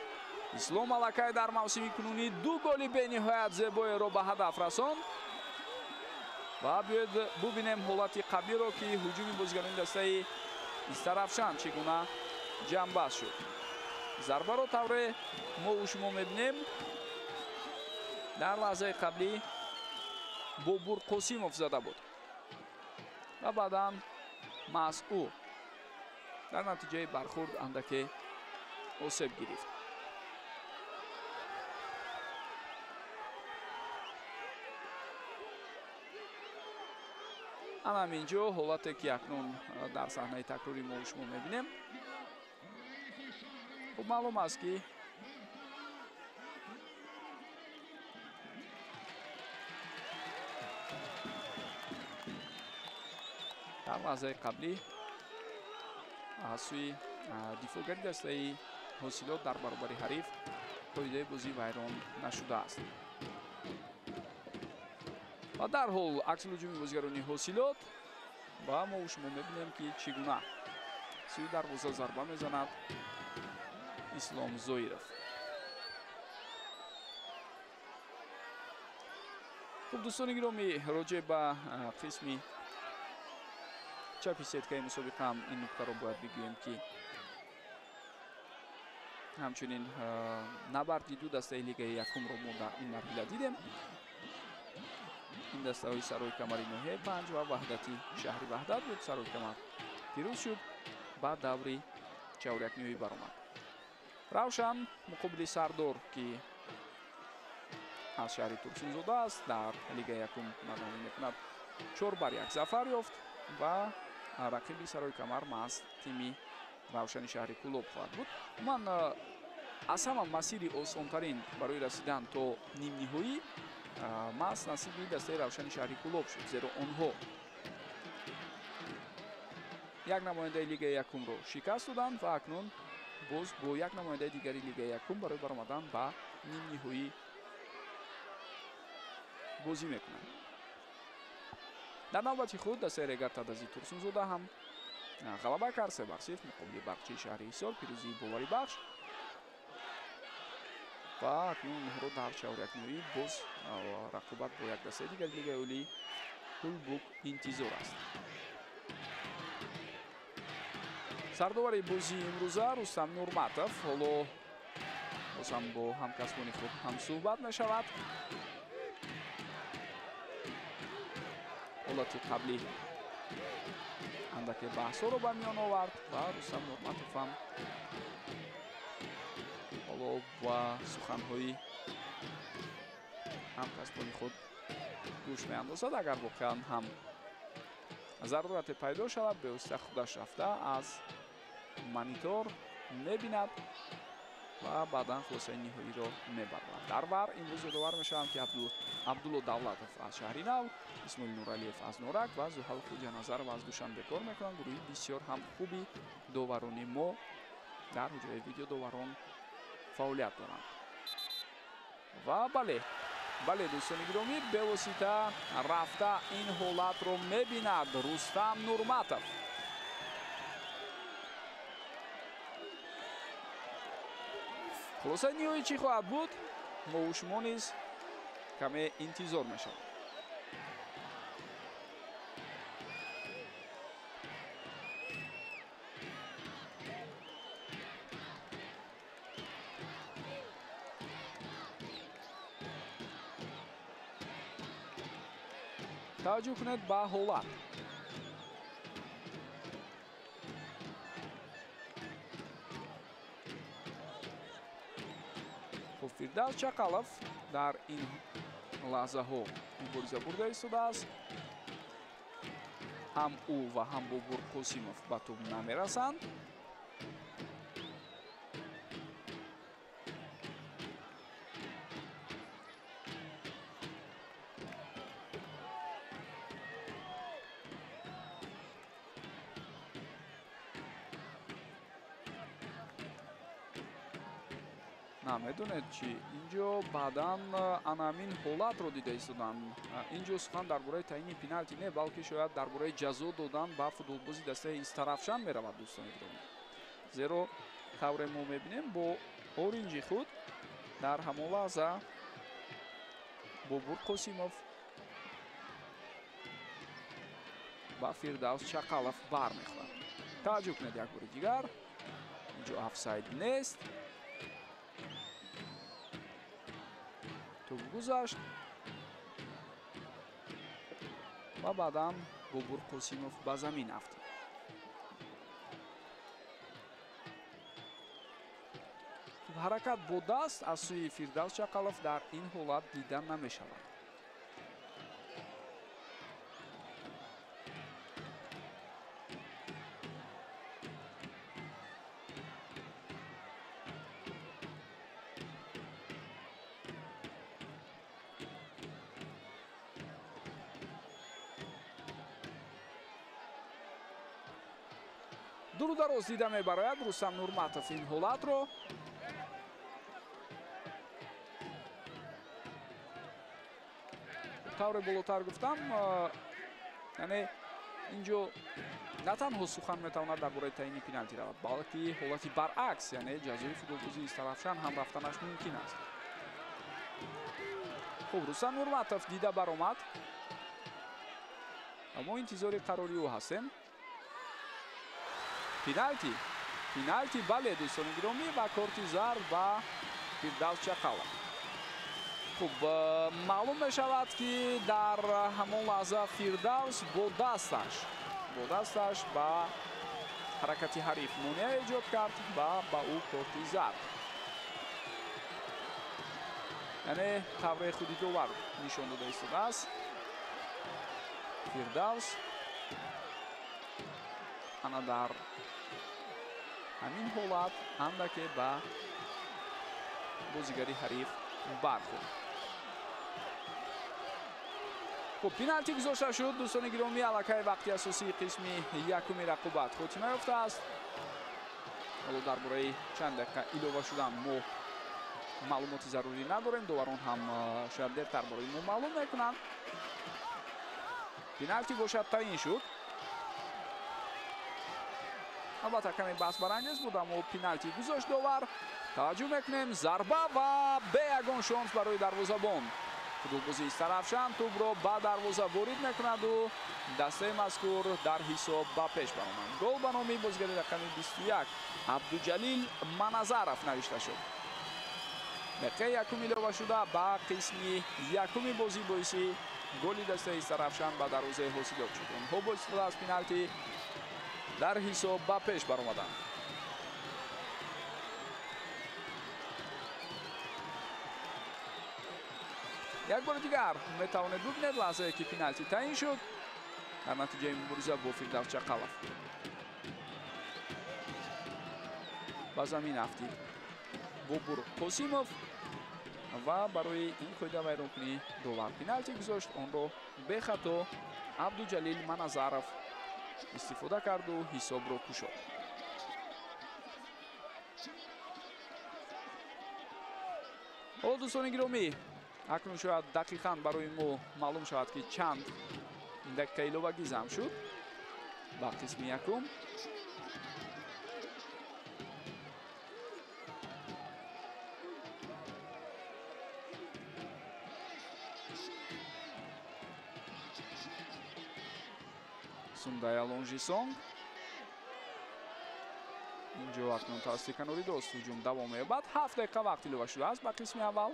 Ислом аллакай дар мавсими кунунӣ ду голи бениҳоят зебоеро ба ҳадаф расонд. Ва биёед бубинем ҳолати қаблиро, ки ҳуҷуми бозигарони дастаи Истаравшан чӣ гуна ҷамъбаст шуд. Зарбаро тавре мо шумо мебинем, дар лаҳзаи қаблӣ Бобур Қосимов зада буд ва баъдан маҳз ӯ дар натиҷаи бархӯрд андаке осеб гирифт. Ана ҳаминҷо ҳолате, ки акнун дар саҳнаи такрори мо шумо мебинем. Хуб, маълум аст, ки дар лаҳзаи қаблӣ аз сӯи дифоъгари дастаи Ҳосилот дар баробари ҳариф қоидаи бозӣ вайрон нашудааст. Ва дарҳол аксулҳуҷуми бозигарони Ҳосилот ва мо шумо мебинем, ки чӣ гуна сӯи дарвоза зарба мезанад Ислом Зоиров. Хуб, дӯстони гиромӣ, роҷеъ ба қисми чапи сеткаи мусобиқа ҳам ин нуктаро бояд бигӯем, ки ҳамчунин набарди ду дастаи лигаи якумро мо дар ин марҳила дидем. Ин дастаҳои Сарои Камари ноҳияи Панҷ ва Ваҳдати шаҳри Ваҳдат буд. Сарои Камар пирӯз шуд, ба даври чаҳорякниҳоӣ баромад. Равшан муқобили Сардор, ки аз шаҳри Турсунзода аст, дар лигаи якум ҳунарнамоӣ мекунад, 4-1 зафар ёфт ва рақиби Сарои Камар маҳз тими Равшани шаҳри Кӯлоб хоҳад буд. Ман аз ҳама масири осонтарин барои расидан то нимниҳоӣ маҳз насиби дастаи Равшани шаҳри Кӯлоб шуд, зеро онҳо як намояндаи лигаи якумро шикаст доданд ва акнун боз бо як намояндаи дигари лигаи якум барои баромадан ба нимниҳоӣ бозӣ мекунанд. Дар навбати худ дастаи Регар Тадази Турсунзода ҳам ғалаба кард 3-0 муқобили Барқчии шаҳри Ҳисор, пирӯзии боварибахш ва акнун онҳоро дар чаҳорякниҳоӣ боз рақобат бо як дастаи дигари лигаи олӣ Кулбук интизор аст. Сардовари бозии имрӯза Рустам Нурматов ҳоло боз ҳам бо ҳамкасбони худ ҳамсӯҳбат мешавад. Ҳолати қаблӣ андаке баҳсҳоро ба миён овард ва Рустам Нурматов ҳам ҳоло ба суханҳои ҳамкасбони худ гӯш меандозад. Агар воқеан ҳам зарурате пайдо шавад, бевосита худаш рафта аз монитор мебинад ва баъдан хулосаи ниҳоиро мебарад. Дар вар имрӯз ёдовар мешавам, ки Абдулло Давлатов аз шаҳри Нав, Исмоил Нуралиев аз Норак ва Зуҳал Хуҷаназаров аз Душанбе кор мекунанд. Гурӯҳи бисёр ҳам хуби доварони мо дар ҳуҷраи видеодоварон фаъолият доранд. Ва бале, бале, дӯстони гиромӣ, бевосита рафта ин ҳолатро мебинад Рустам Нурматов. Хулосаи ниҳоӣ чӣ хоҳад буд, мову шумо низ каме интизор мешавем. Таваҷҷӯҳ кунед ба ҳолат. Хуб, Фирдавс Чақалов дар ин лаҳзаҳо мубориза бурда истодааст. Ҳам ӯ ва ҳам Бобур Қосимов ба тӯб намерасанд. Намедонед чӣ, инҷо баъдан анамин ҳолатро дида истоданд. Инҷо сухан дар бораи таъини пеналти не, балки шояд дар бораи ҷазо додан ба футболбози дастаи Истарафшан меравад, дӯстони гиромӣ. Зеро тавре мо мебинем, бо оринҷи худ дар ҳамон лаҳза Бобур Қосимов ба Фирдавс Чақалов бармехӯрад. Таваҷҷӯҳ кунед як бори дигар, инҷо офсайд нест. Тӯб гузашт ва баъдан Бобур Қосимов ба замин афтид. Ҳаракат бо даст аз сӯи Фирдавс Чақалов дар ин ҳолат дида намешавад. Дуру дароз дида мебарояд Рустам Нурматов ин ҳолатро. Тавре болотар гуфтам, яъне инҷо на танҳо сухан метавонад дар бораи таъини пеналти равад, балки ҳолати баръакс, яъне ҷазои футболбозии Истарафшан ҳам рафтанаш мумкин аст. Хуб, Рустам Нурматов дида баромад. Мо интизори қарори ӯ ҳастем. Пеналти. Пеналти, бале, дӯстони гиромӣ, ва корти зард ба Фирдавс Чақалов. Хуб, маълум мешавад, ки дар ҳамон лаҳза Фирдавс бо дасташ ба ҳаракати ҳариф монеа эҷод кард ва ба ӯ корти зард. Яъне тавре худи довар нишон дода истодааст. Фирдавс ана дар ҳамин ҳолат андаке ба бозигари ҳариф бархӯрд. Хуб, пеналти гузошта шуд, дӯстони гиромӣ. Аллакай вақти асосии қисми якуми рақобат хотима ёфтааст. Ҳоло дар бораи чанд дақиқа илова шудан мо маълумоти зарурӣ надорем. Доварон ҳам шояд дертар барои мо маълум мекунанд. Пеналти бошад таъин шуд. Албатта каме баҳсбарангез буд, аммо пеналти гузошт довар. Таваҷҷӯҳ мекунем, зарба ва бе ягон шонс барои дарвозабон. Футболбози Истаравшан тӯбро ба дарвоза ворид мекунаду дастаи мазкур дар ҳисоб ба пеш баромад. Гол ба номи бозигари рақами 21 Абдуҷалил Маназаров навишта шуд. Дақиқаи якум илова шуда ба қисми якуми бозӣ боиси голи дастаи Истаравшан ба дарвозаи ҳосилот шуд. Онҳо бо истифода аз пеналти дар ҳисоб ба пеш баромаданд. Як бори дигар метавонед бубинед лаҳзае ки пеналти таъин шуд дар натиҷаи мубориза бо Фирдавс Чақалов. Ба замин афтид Бобур Қосимов ва барои ин қоида вайронкунӣ довар пеналти гузошт. Онро бехато Абдуҷалил Маназаров истифода карду ҳисобро кушод. Ҳоло дӯстони гиромӣ, акнун шояд дақиқан барои мо маълум шавад, ки чанд дақиқа иловагӣ зам шуд ба қисми якум. Сундая Лонжисонг. Инҷо акнун тавассути канори дост ҳуҷум давом меёбад. 7 дақиқа вақт илова шудааст ба қисми аввал.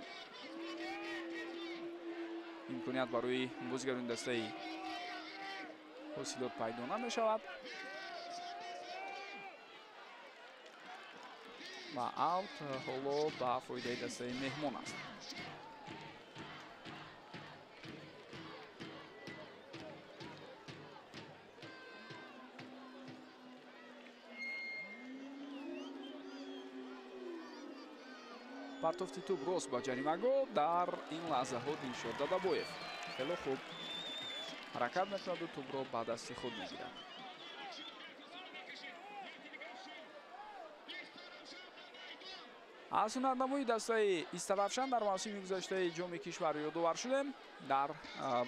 Имконият барои бозигарони дастаи ҳосилот пайдо намешавад ва аут ҳоло ба фоидаи дастаи меҳмон аст. Партофти тӯб рост ба ҷаримагоҳ. Дар ин лаҳзаҳо Дилшод Дадабоев хело хуб ҳаракат мекунаду тӯбро ба дасти худ мегирад. Аз ҳунарнамои дастаи Истаравшан дар мавсими гузаштаи ҷоми кишвар ёдовар шудем. Дар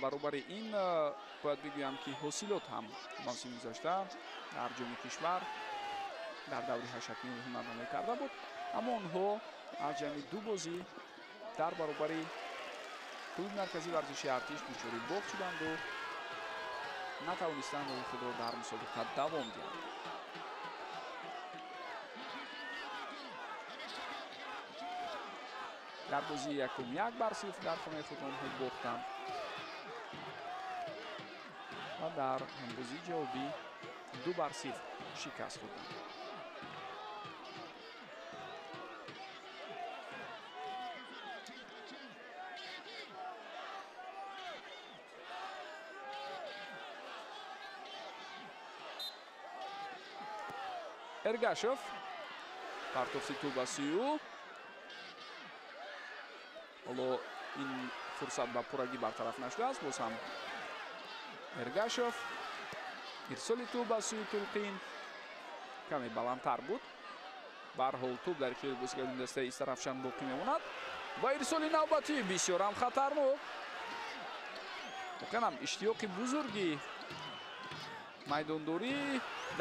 баробари ин бояд бигӯям, ки ҳосилот ҳам мавсими гузашта дар ҷоми кишвар дар даври ҳашакним ҳунарнамоӣ карда буд, аммо онҳо аз ҷамъи ду бозӣ дар баробари клуби марказии варзиши Артиш дучори бохт шуданду натавонистанд роҳи худро дар мусобиқа давом диҳанд. Дар бозии якум 1-0 дар хонаи худ онҳо бохтанд ва дар бозии ҷавобӣ 2-0 шикаст хӯрданд. Эргашев партофти тӯб ба сӯи ӯ. Ҳоло ин фурсат ба пуррагӣ бартараф нашудааст. Боз ҳам Эргашев ирсоли тӯб ба сӯи Тулқин каме баландтар буд. Ба ҳар ҳол тӯб дар ихтиёри бозигарони дастаи Истаравшан боқӣ мемонад ва ирсоли навбатӣ бисёрам хатарнок. Воқеан ҳам иштиёқи бузурги майдондорӣ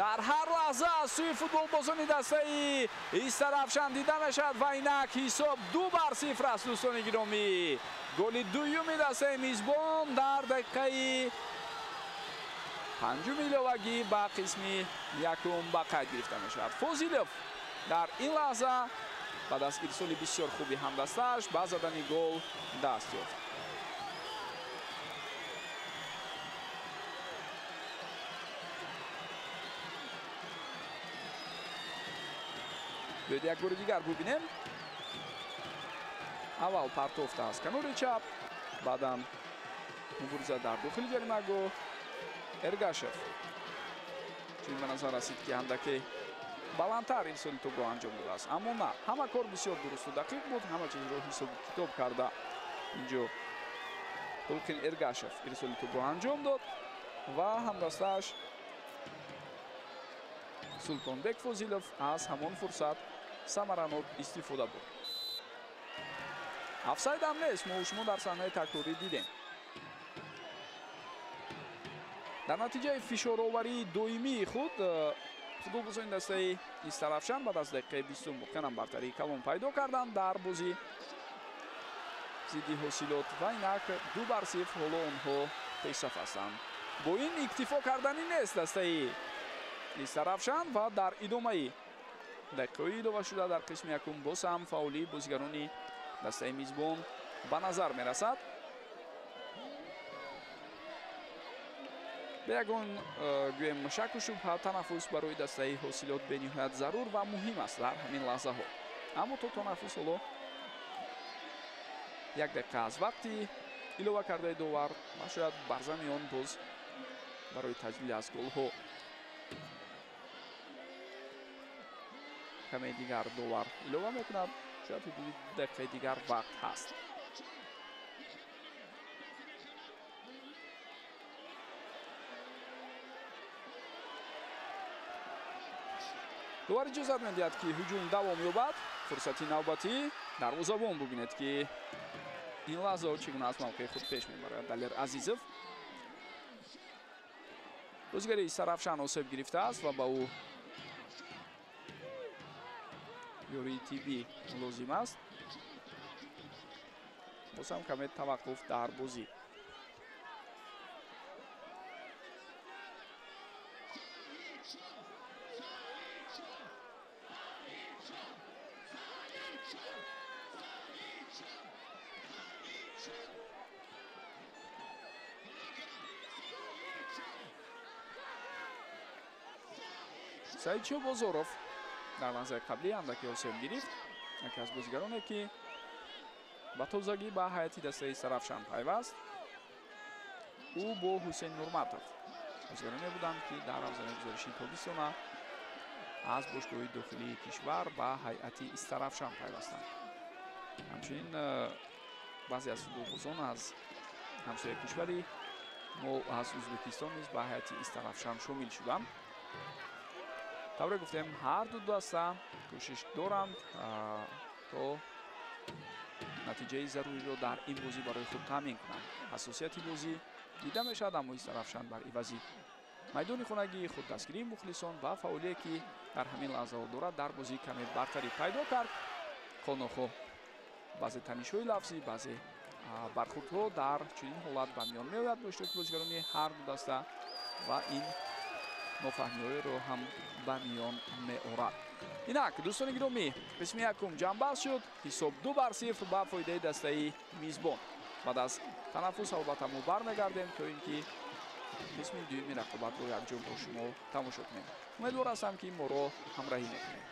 Дар ҳар лаҳза аз сӯи футболбозони дастаи Истаравшан дида мешавад ва инак ҳисоб 2-0 аст, дӯстони гиромӣ. Голи дуюми дастаи мизбон дар дақиқаи панҷуми иловагӣ ба қисми якум ба қайд гирифта мешавад. Фозилов дар ин лаҳза баъд аз ирсоли бисёр хуби ҳамдастааш ба задани гол даст ёфт. Биёед як бори дигар бубинем. Аввал партофта аз канори чап, баъдан мубориза дар дохили ҷаримагоҳ. Эргашев чунин ба назар расид, ки андаке баландтар ирсоли тӯбро анҷом додааст, аммо на, ҳама кор бисёр дурусту дақиқ буд, ҳама чизро ҳисобу китоб карда инҷо Тулқин Эргашев ирсоли тӯбро анҷом дод ва ҳамдастааш Султонбек Фозилов аз ҳамон фурсат самаранок истифода бурд. Офсайдам нест, мо шумо дар саҳнаи такрорӣ дидем. Дар натиҷаи фишороварии доимии худ футболбозони дастаи Истаравшан баъд аз дақиқаи 20 воқеан бартарии калон пайдо карданд дар бозӣ зидди Ҳосилот ва инак 2-0 ҳоло онҳо пешсаф ҳастанд. Бо ин иктифо карданӣ нест дастаи Истаравшан ва дар идомаи дақиқаҳои иловашуда дар қисми якум боз ҳам фаъолии бозигарони дастаи мизбон ба назар мерасад. Бе ягон гӯем шаку шубҳа танаффус барои дастаи Ҳосилот бениҳоят зарур ва муҳим аст дар ҳамин лаҳзаҳо. Аммо то танаффус ҳоло як дақиқа аз вақти илова кардаи довар ва шояд бар зами он боз барои таҷлил аз голҳо каме дигар довар илова мекунад. Шояд ҳудуди 2 дақиқаи дигар вақт ҳаст. Довар иҷозат медиҳад, ки ҳуҷум давом ёбад. Фурсати навбатӣ дарвозабон бубинед, ки ин лаҳзаҳо чӣ гуна аз мавқеи худ пеш мебарад. Далер Азизов бозигари Истаравшан осеб гирифтааст ва ба ӯ ёрии тиббӣ лозим аст. Боз ҳам каме таваққуф дар бозӣ. Саидшо Бозоров дар лаҳзаи қаблӣ андаке осеб гирифт. Яке аз бозигароне, ки ба тозагӣ ба ҳайати дастаи Истаравшан пайваст, ӯ бо Ҳусейн Нурматов бозигароне буданд, ки дар равзанаи гузориши тобистона аз бошгоҳи дохилии кишвар ба ҳайати Истаравшан пайвастанд. Ҳамчунин баъзе аз футболбозон аз ҳамсояи кишвари мо аз Ӯзбекистон низ ба ҳайати Истаравшан шомил шуданд. Тавре гуфтем, ҳар ду даста кӯшиш доранд то натиҷаи заруриро дар ин бозӣ барои худ таъмин кунанд. Ҳассосияти бозӣ дида мешавад, аммо Истаравшан бар ивази майдони хонагии худ, дастгирии мухлисон ва фаъолие, ки дар ҳамин лаҳзаҳо дорад, дар бозӣ каме бартарӣ пайдо кард. Хонохо баъзе танишҳои лафзӣ, баъзе бархурдҳо дар чунин ҳолат ба миён меояд бо иштироки бозигарони ҳар ду даста ва ин нофаҳмиҳоеро ҳам ба миён меорад. Инак дӯстони гиромӣ, қисми якум ҷамъбаст шуд. Ҳисоб 2-0 ба фоидаи дастаи мизбон. Баъд аз танаффус албатта мо бармегардем, то ин ки қисми дуюми рақобатро якҷо бо шумо тамошо кунем. Умедвор ҳастам, ки моро ҳамроҳӣ мекунед.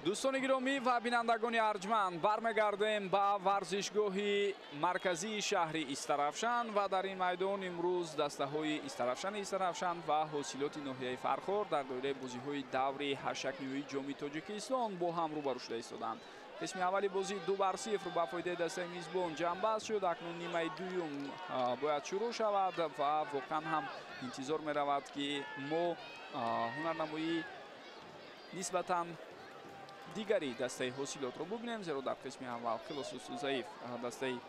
Дӯстони гиромӣ ва бинандагони арҷманд, бармегардем ба варзишгоҳи марказии шаҳри Истаравшан ва дар ин майдон имрӯз дастаҳои Истаравшан ва ҳосилоти ноҳияи Фархор дар доираи бозиҳои даври ҳаштякниҳои Ҷоми Тоҷикистон бо ҳам рӯбарӯ шуда истоданд. Қисми аввали бозӣ 2-0 ба фоидаи дастаи мизбон ҷамъбаст шуд. Акнун нимаи дуюм бояд шурӯъ шавад ва воқеан ҳам интизор меравад, ки мо ҳунарнамоии нисбатан дигари дастаи ҳосилотро бубинем, зеро дар қисми аввал хело сусту заиф дастаи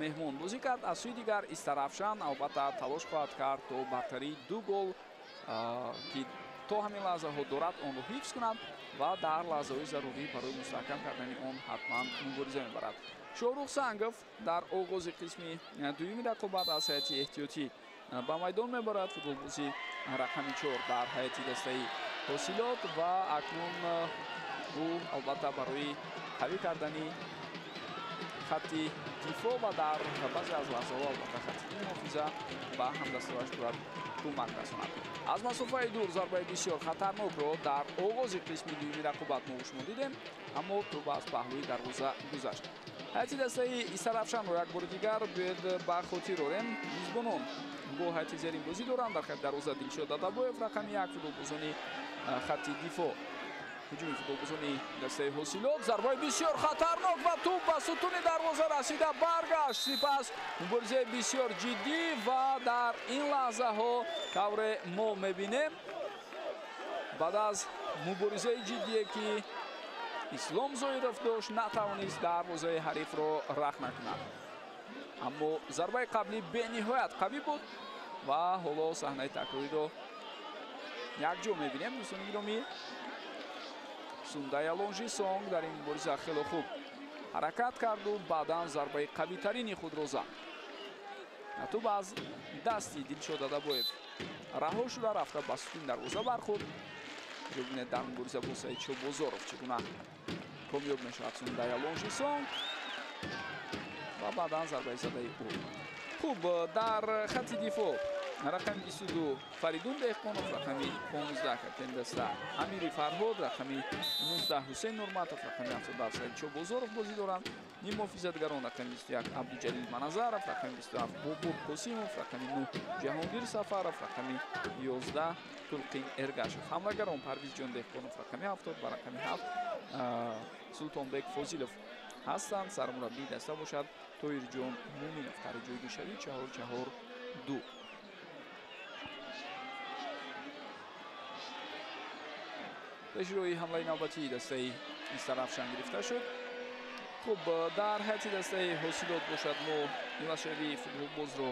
меҳмон бозӣ кард. Аз сӯи дигар Истаравшан албатта талош хоҳад кард то бартарии 2 гол, ки то ҳамин лаҳзаҳо дорад, онро ҳифз кунад ва дар лаҳзаҳои зарурӣ барои мустаҳкам кардани он ҳатман мубориза мебарад. Шоҳрух Сангов дар оғози қисми дуюми рақобат аз ҳайати эҳтиётӣ ба майдон мебарад. Футболбози рақами 4 дар ҳайати дастаи ҳосилот ва акнун ӯ албатта барои қавӣ кардани хатти дифоъ ва дар баъзе аз лаҳзаҳо албатта хатти муҳофиза ба ҳамдастоваш бояд кӯмак расонад. Аз масофаи дур зарбаи бисёр хатарнокро дар оғози қисми дуюми рақобат мо шумо дидем, аммо тӯб аз паҳлӯи дарвоза гузашт. Ҳайати дастаи Истаравшанро як бори дигар бояд ба хотир орем. Мизбонон бо ҳайати зерин бозӣ доранд. Дар хати дарвоза Дилшод Дадабоев, рақами 1, футболбозони хатти дифоъ. Ҳуҷуми футболбозони дастаи ҳосилот, зарбаи бисёр хатарнок ва тӯб ба сутуни дарвоза расида баргашт. Сипас муборизаи бисёр ҷиддӣ ва дар ин лаҳзаҳо тавре мо мебинем, баъд аз муборизаи ҷиддие ки Ислом Зоиров дошт, натавонист дарвозаи ҳарифро рахна кунад. Аммо зарбаи қаблӣ бениҳоят қавӣ буд ва ҳоло саҳнаи такрориро якҷо мебинем. Дӯстони гиромӣ, Сундая Лонжисонг дар ин мубориза хело хуб ҳаракат карду баъдан зарбаи қавитарини худро зад. Тӯб аз дасти Дилшод Дадабоев раҳо шуда рафта ба сутуни дарвоза бархӯрд. Бибинед дар мубориза бо Саидшо Бозоров чӣ гуна комёб мешавад Сундая Лонжисонг ва баъдан зарбаи задаи ӯ. Хуб, дар хати дифоъ рақами 22 Фаридун Деҳқонов, рақами 15 капитани даста Амири Фарҳод, рақами 19 Ҳусейн Нурматов, рақами 77 Саидшо Бозоров бозӣ доранд. Ниммуҳофизатгарон рақами 21 Абдуҷалил Маназаров, рақами 27 Бобур Қосимов, рақами 9 Ҷаҳонгир Сафаров, рақами 11 Тулқин Эргашев. Ҳамлагарон Парвизҷон Деҳқонов, рақами 70 ва рақами 7 Султонбек Фозилов ҳастанд. Сармураббии даста бошад Тоирҷон Муминов. Тари ҷойгиршавӣ 4-4-2. Пешрои ҳамлаи навбатии дастаи Истаравшан гирифта шуд. Хуб, дар ҳайати дастаи ҳосилот бошад мо ивазшавии футболбозро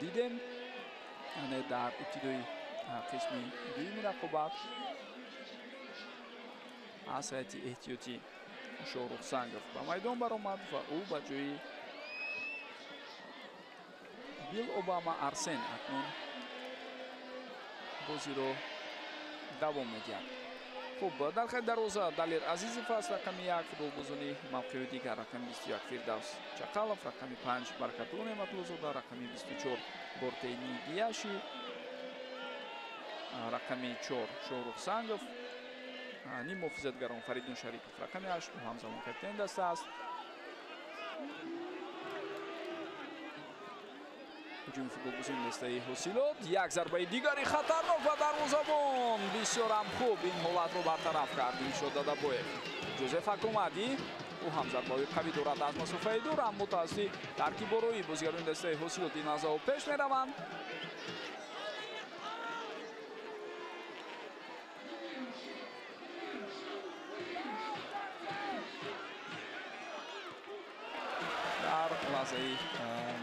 дидем, яъне дар ибтидои қисми дуюми рақобат аз ҳайати эҳтиётӣ Шоҳрух Сангов ба майдон баромад ва ӯ ба ҷои Бил Обама Арсен акнун бозиро давом медиҳад. Хуб, дар хати дарвоза Далер Азизов аст, рақами 1, футболбозони мавқеи дигар рақами 21 Фирдавс Чақалов, рақами 5 Баракатулло Неъматуллозода, рақами 24 Бортейни Гияши, рақами 4 Шоҳрух Сангов, ниммуҳофизатгарон Фаридун Шарипов, рақами 8, ӯ ҳамзамон капитани даста аст. Ҳуҷуми футболбозони дастаи ҳосилот, як зарбаи дигари хатарнок ва дарвозабон бисёрам хуб ин ҳолатро бартараф кард Дилшод Дадабоев. Ҷозеф Акомади, ӯ ҳам зарбаҳои қавӣ дорад аз масофаи дур, аммо тавассути таркиборои бозигарони дастаи ҳосилот ин лаҳзаҳо пеш мераванд. Дар лаҳзаи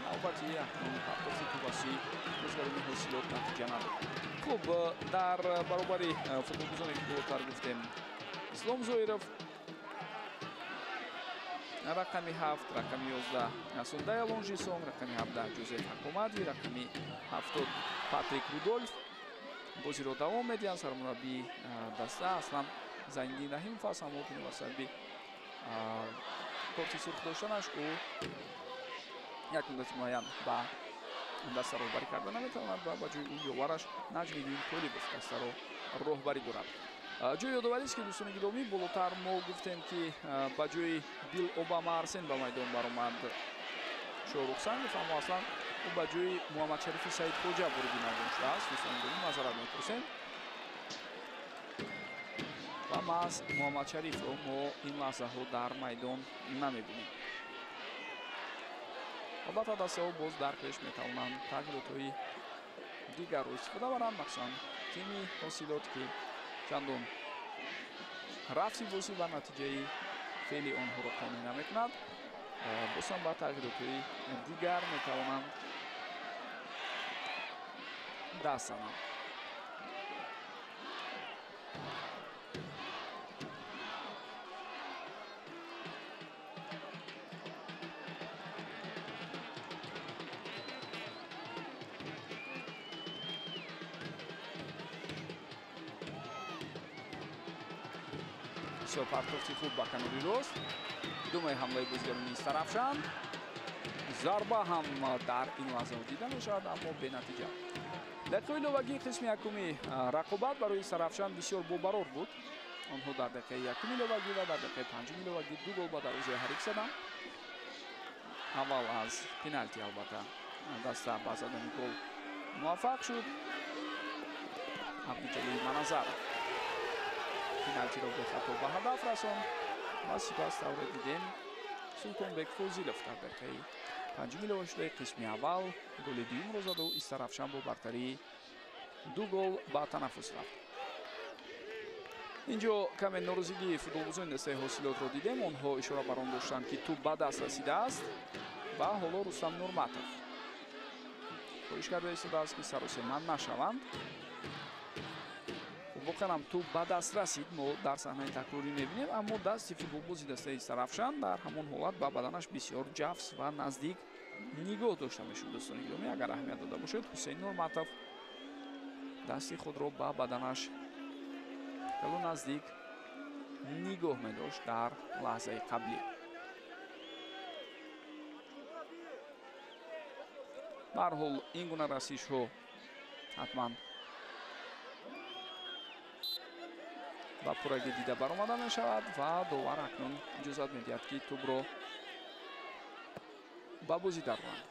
навбатӣ акнун партофти тӯб аз сӯи бозигарони ҳосилот натиҷа надод. Хуб, дар баробари футболбозоне ки болотар гуфтем, Ислом Зоиров рақами 7, рақами 11 Сундая Лонжисон, рақами 17 Ҷозеф Акомади, рақами 70 Патрик Рудольф бозиро давом медиҳанд. Сармураббии даста аслан Зайниддин Раҳимов аст, аммо бинобар сабаби корти сурх доштанаш ӯ як муддати муайян ба даста роҳбарӣ карда наметавонад ва ба ҷои ӯ ёвараш Наҷмиддин Толибов дастаро роҳбарӣ дорад. Ҷои ёдоварист, ки дӯстони гиромӣ, болотар мо гуфтем, ки ба ҷои Бил Обама Арсен ба майдон баромад Шоҳрух Сангов, аммо аслан ӯ ба ҷои Муҳаммадшарифи Саидхоҷа вориди майдон шудааст. Дӯстони гиромӣ, маъзарат мепурсем ва маҳз Муҳаммадшарифро мо ин лаҳзаҳо дар майдон намебинем. Албатта, дастаҳо боз дар пеш метавонанд тағйиротҳои дигарро истифода баранд, махсусан тими Ҳосилот, ки чандон рафти бозӣ ва натиҷаи феъли онҳоро қонеъ намекунад, бозам ба тағйиротҳои дигар метавонанд даст зананд. Бисёр партофти хуб ба канори рост. Идомаи ҳамлаи бозигарони Истарафшан. Зарба ҳам дар ин лаҳзаҳо дида мешавад, аммо бенатиҷа. Дақиқаи иловагии қисми якуми рақобат барои Истарафшан бисёр бобарор буд. Онҳо дар дақиқаи якуми иловагӣ ва дар дақиқаи панҷуми иловагӣ 2 гол ба дарвозаи ҳариф заданд. Аввал аз пеналти, албатта, даста ба задани гол муваффақ шуд. Абдуҷалил Маназаров пеналтиро бехато ба ҳадаф расонд ва сипас тавре дидем, Султонбек Фозилов дар дақиқаи панҷуми иловашудаи қисми аввал голи дуюмро заду Истарафшан бо бартарии 2 гол ба танаффус рафт. Инҷо каме норозигии футболбозони дастаи Ҳосилотро дидем. Онҳо ишора бар он доштанд, ки тӯб ба даст расидааст ва ҳоло Рустам Нурматов хоҳиш карда истодааст, ки саросема нашаванд. Воқеан ҳам тӯб ба даст расид, мо дар саҳнаи такрорӣ мебинем, аммо дасти футболбози дастаи Истарафшан дар ҳамон ҳолат ба баданаш бисёр ҷафс ва наздик нигоҳ дошта мешуд. Дӯстони гиромӣ, агар аҳамият дода бошед, Ҳусейн Нурматов дасти худро ба баданаш хело наздик нигоҳ медошт дар лаҳзаи қаблӣ. Ба ҳар ҳол, ин гуна расишҳо ҳатман ба пуррагӣ дида баромада мешавад ва довар акнун иҷозат медиҳад, ки тӯбро ба бозӣ дароранд.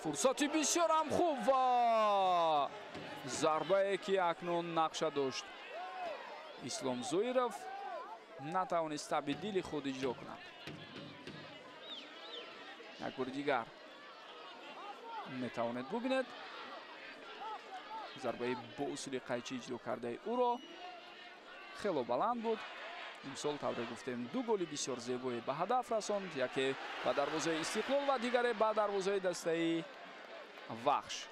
Фурсати бисёрам хуб ва зарбае, ки акнун нақша дошт Ислом Зоиров, натавонист таби дили худ иҷро кунад. Як бори дигар метавонед бубинед зарбаи бо усули қайчӣ иҷро кардаи ӯро, хело баланд буд. Имсол, тавре гуфтем, 2 голи бисёр зебое ба ҳадаф расонд, яке ба дарвозаи Истиқлол ва дигаре ба дарвозаи дастаи Вахш.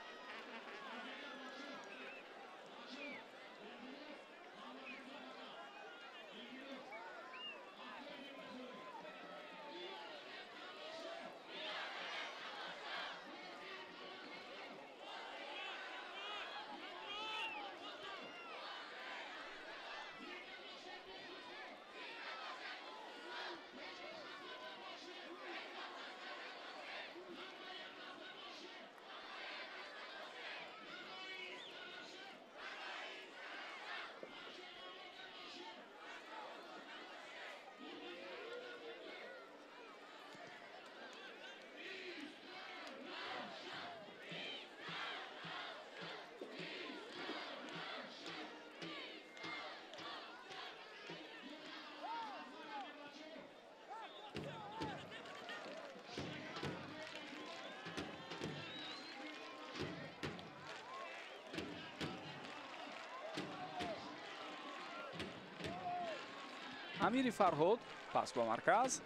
Амири Фарҳод пас ба марказ.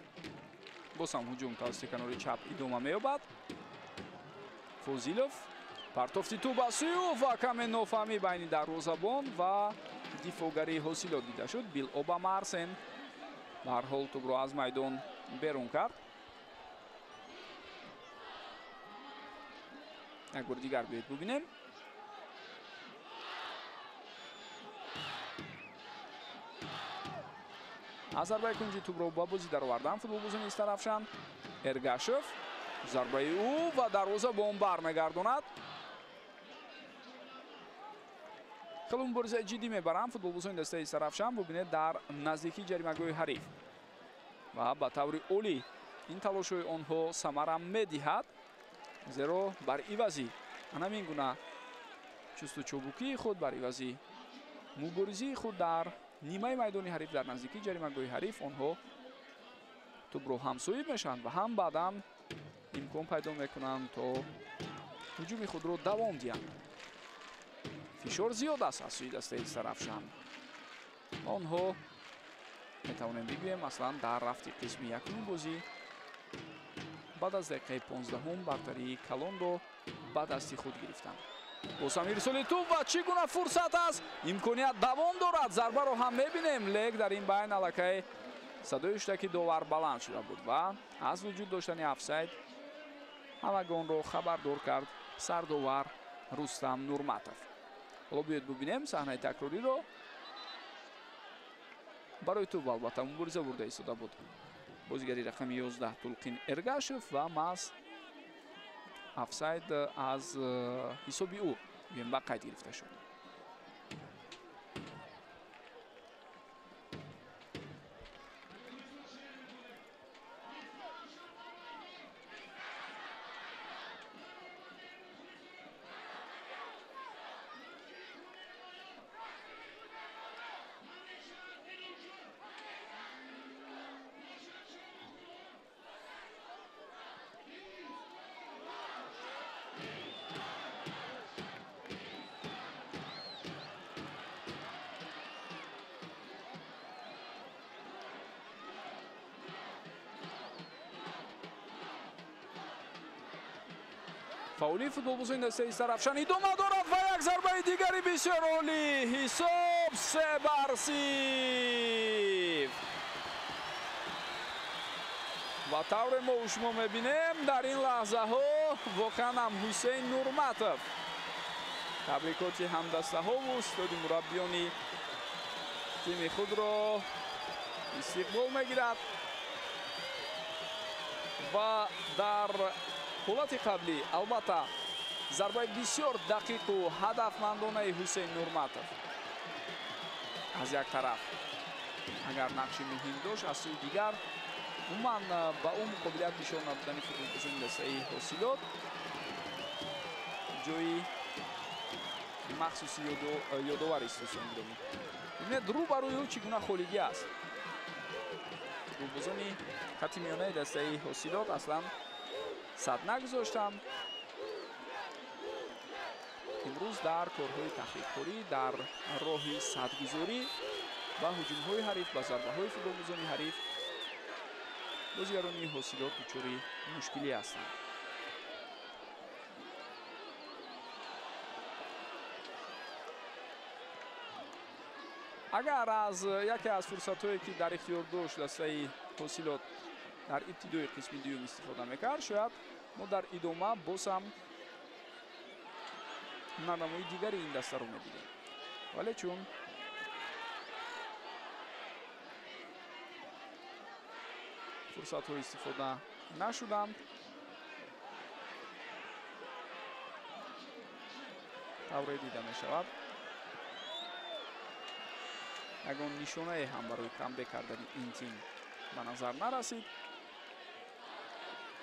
Боз ҳам ҳуҷум тавассути канори чап идома меёбад. Фозилов партофти тӯб ба сӯи ӯ ва каме нофаҳмӣ байни дарвозабон ва дифоъгарии Ҳосилот дида шуд. Бил Обама Арсен ба ҳар ҳол тӯбро аз майдон берун кард. Як бори дигар биёед бубинем. Аз зарбаи кунҷи тӯбро ба бозӣ даровардан футболбозони Истарафшан. Эргашев зарбаи ӯ ва дарвозабон бармегардонад. Хеле муборизаи ҷиддӣ мебаранд футболбозони дастаи Истаравшан. Бубинед, дар наздикии ҷаримагоҳи ҳариф ва ба таври олӣ ин талошҳои онҳо самара медиҳад, зеро бар ивази ҳамин гуна чусту чобукии худ, бар ивази муборизии худ дар нимаи майдони ҳариф, дар наздикии ҷаримагоҳи ҳариф, онҳо тӯбро ҳам соҳиб мешаванд ва ҳам баъдан имкон пайдо мекунанд то ҳуҷуми худро давом диҳанд. Фишор зиёд аст аз сӯи дастаи Истаравшан. Онҳо метавонем бигӯем, аслан дар рафти қисми якуми бозӣ баъд аз дақиқаи 15 бартарии калонро ба дасти худ гирифтанд. Боз ҳам ирсоли тӯб ва чӣ гуна фурсат аст! Имконият давом дорад, зарбаро ҳам мебинем, лек дар ин байн аллакай садои ҳуштаки довар баланд шуда буд ва аз вуҷуд доштани офсайд ҳамагонро хабардор кард сардовар Рустам Нурматов. Ҳоло биёед бубинем саҳнаи такрориро. Барои тӯб албатта мубориза бурда истода буд бозигари рақами 11 Тулқин Эргашев ва маҳз офсайд аз ҳисоби ӯ ба қайд гирифта шуд. Фаъолии футболбозони дастаи Истаравшан идома дорад ва як зарбаи дигари бисёр олӣ. Ҳисоб 3-0. Ва тавре мо шумо мебинем, дар ин лаҳзаҳо воқеан ҳам Ҳусейн Нурматов табрикоти ҳамдастаҳову устоди мураббиёни тими худро истиқбол мегирад ва дар ҳолати қаблӣ албатта зарбаи бисёр дақиқу ҳадафмандонаи Ҳусейн Нурматов аз як тараф агар нақши муҳим дошт, аз сӯи дигар умуман ба ӯ муқобилият нишон надодани футболбозони дастаи Ҳосилот ҷои махсуси ёдовар аст. Бибинед, рӯ ба рӯи ӯ чӣ гуна холигӣ аст. Футболбозони хатти миёнаи дастаи Ҳосилот аслан сад нагузоштанд. Имрӯз дар корҳои тахрибкорӣ, дар роҳи садгузорӣ ба ҳуҷумҳои ҳариф, ба зарбаҳои футболбозони ҳариф бозигарони Ҳосилот дучори мушкилӣ ҳастанд. Агар аз яке аз фурсатҳое, ки дар ихтиёр дошт дастаи Ҳосилот дар ибтидои қисми дуюм истифода мекард, шояд мо дар идома боз ҳам ҳунарнамоии дигари ин дастаро медидем. Вале чун фурсатҳо истифода нашуданд, тавре дида мешавад, ягон нишонае ҳам барои камбек кардани ин тим ба назар нарасид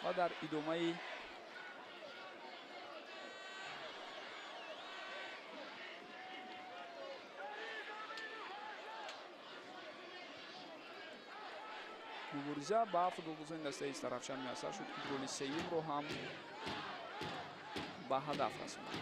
ва дар идомаи мубориза ба футболбозони дастаи Истаравшан муяссар шуд, ки голи сеюмро ҳам ба ҳадаф расонад.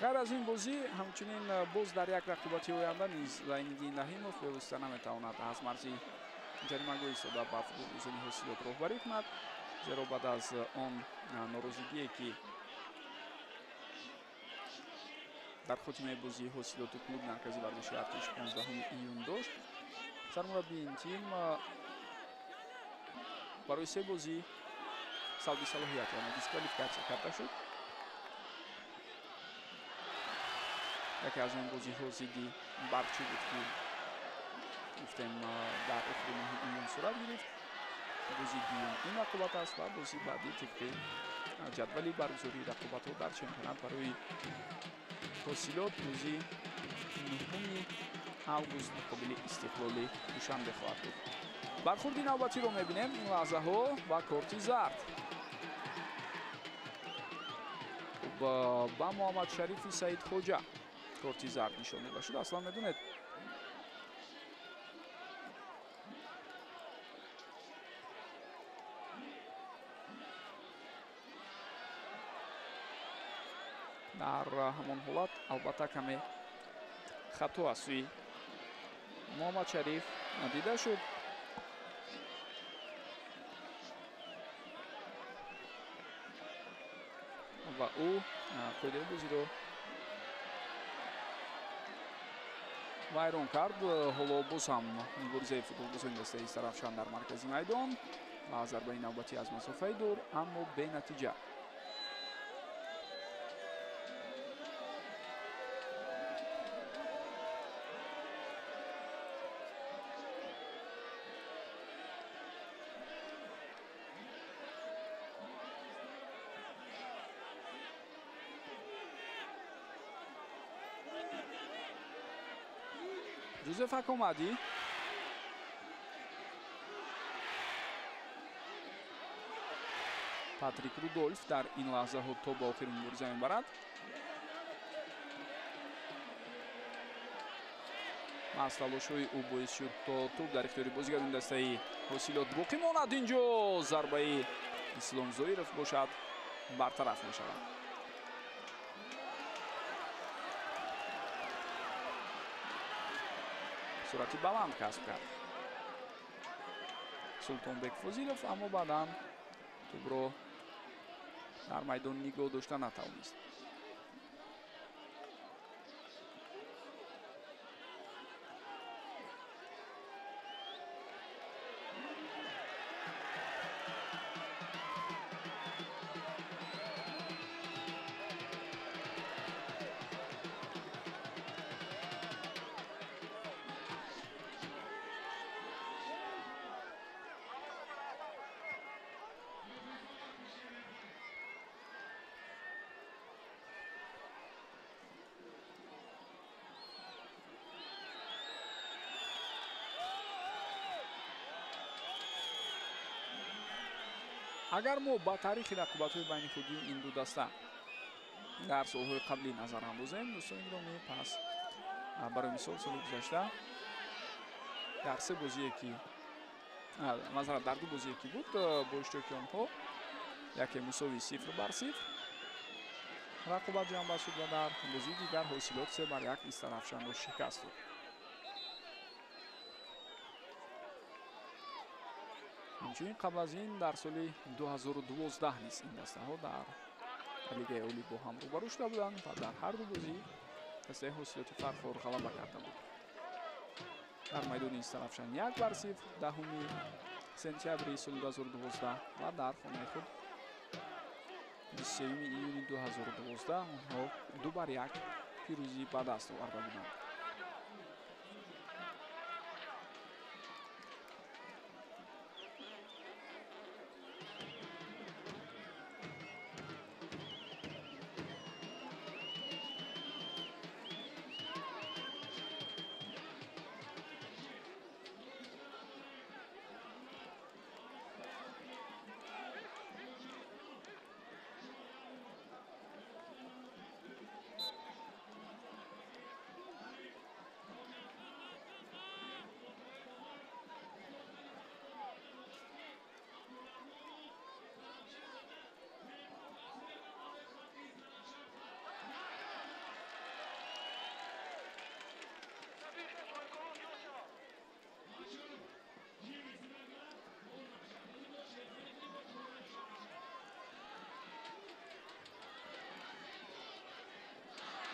Ғайр аз ин бозӣ ҳамчунин боз дар як рақобати оянда низ Зайниддин Раҳимов бевосита наметавонад аз марзи ҷаримагоҳ истода ба футболбозони Ҳосилот роҳбарӣ кунад, зеро баъд аз он норозигие, ки Дар хотимаи бозии ҳосилоти клуби марказии варзиши Артиш 15 июн дошт, сармураббии ин тим барои се бозӣ салби салоҳият, яъне дисквалификатсия карда шуд. Яке аз он бозиҳо зидди Барқчӣ буд, ки гуфтем дар охири моҳи июн сурат гирифт. Бозии дуюм ин рақобат аст ва бозии баъдӣ тибқи ҷадвали баргузории рақобатҳо дар чемпионат барои ҳосилот рӯзи 9 август муқобили Истиқлоли Душанбе хоҳад буд. Бархурди навбатиро мебинем ин лаҳзаҳо ва корти зард ба Муҳаммадшарифи Саидхоҷа корти зард нишон дода шуд. Аслан медонед, дар ҳамон ҳолат албатта каме хато аз сӯи Муҳаммадшариф дида шуд. Ва ӯ қоидаи бозиро вайрон кард. Ҳоло боз ҳам муборизаи футболбозони дастаи Истаравшан дар маркази майдон ва зарбаи навбатӣ аз масофаи дур, аммо бенатиҷа. Ҷозеф Акомадӣ Патрик Рудольф дар ин лаҳзаҳо то ба охири мубориза мебарад. Маҳз талошҳои ӯ боис шуд, то тӯб дар ихтиёри бозигарони дастаи ҳосилот боқӣ монад. Инҷо зарбаи Ислом Зоиров бошад, бартараф мешавад. Суръати баланд касб кард Султонбек Фозилов, аммо баъдан тӯбро дар майдон нигоҳ дошта натавонист. Агар мо ба таърихи рақобатҳои байни худии ин ду даста дар солҳои қаблӣ назар андозем, дӯстони гиромӣ, пас барои мисол соли гузашта дар се бозие ки масалан дар ду бозие ки буд бо иштироки онҳо, яке мусовии 0-0 рақобат ҷамъбаст шуд ва дар бозии дигар ҳосилот 3-1 Истаравшанро шикаст дод. Ҳамчунин қабл аз ин дар соли 2012 низ ин дастаҳо дар лигаи олӣ бо ҳам рӯбарӯ шуда буданд ва дар ҳар ду бозӣ дастаи ҳосилоти Фархор ғалаба карда буд. Дар майдони Истаравшан 1-0 10 сентябри соли 2012 ва дар хонаи худ 23 июни 2012 онҳо 2-1 пирӯзӣ ба даст оварда буданд.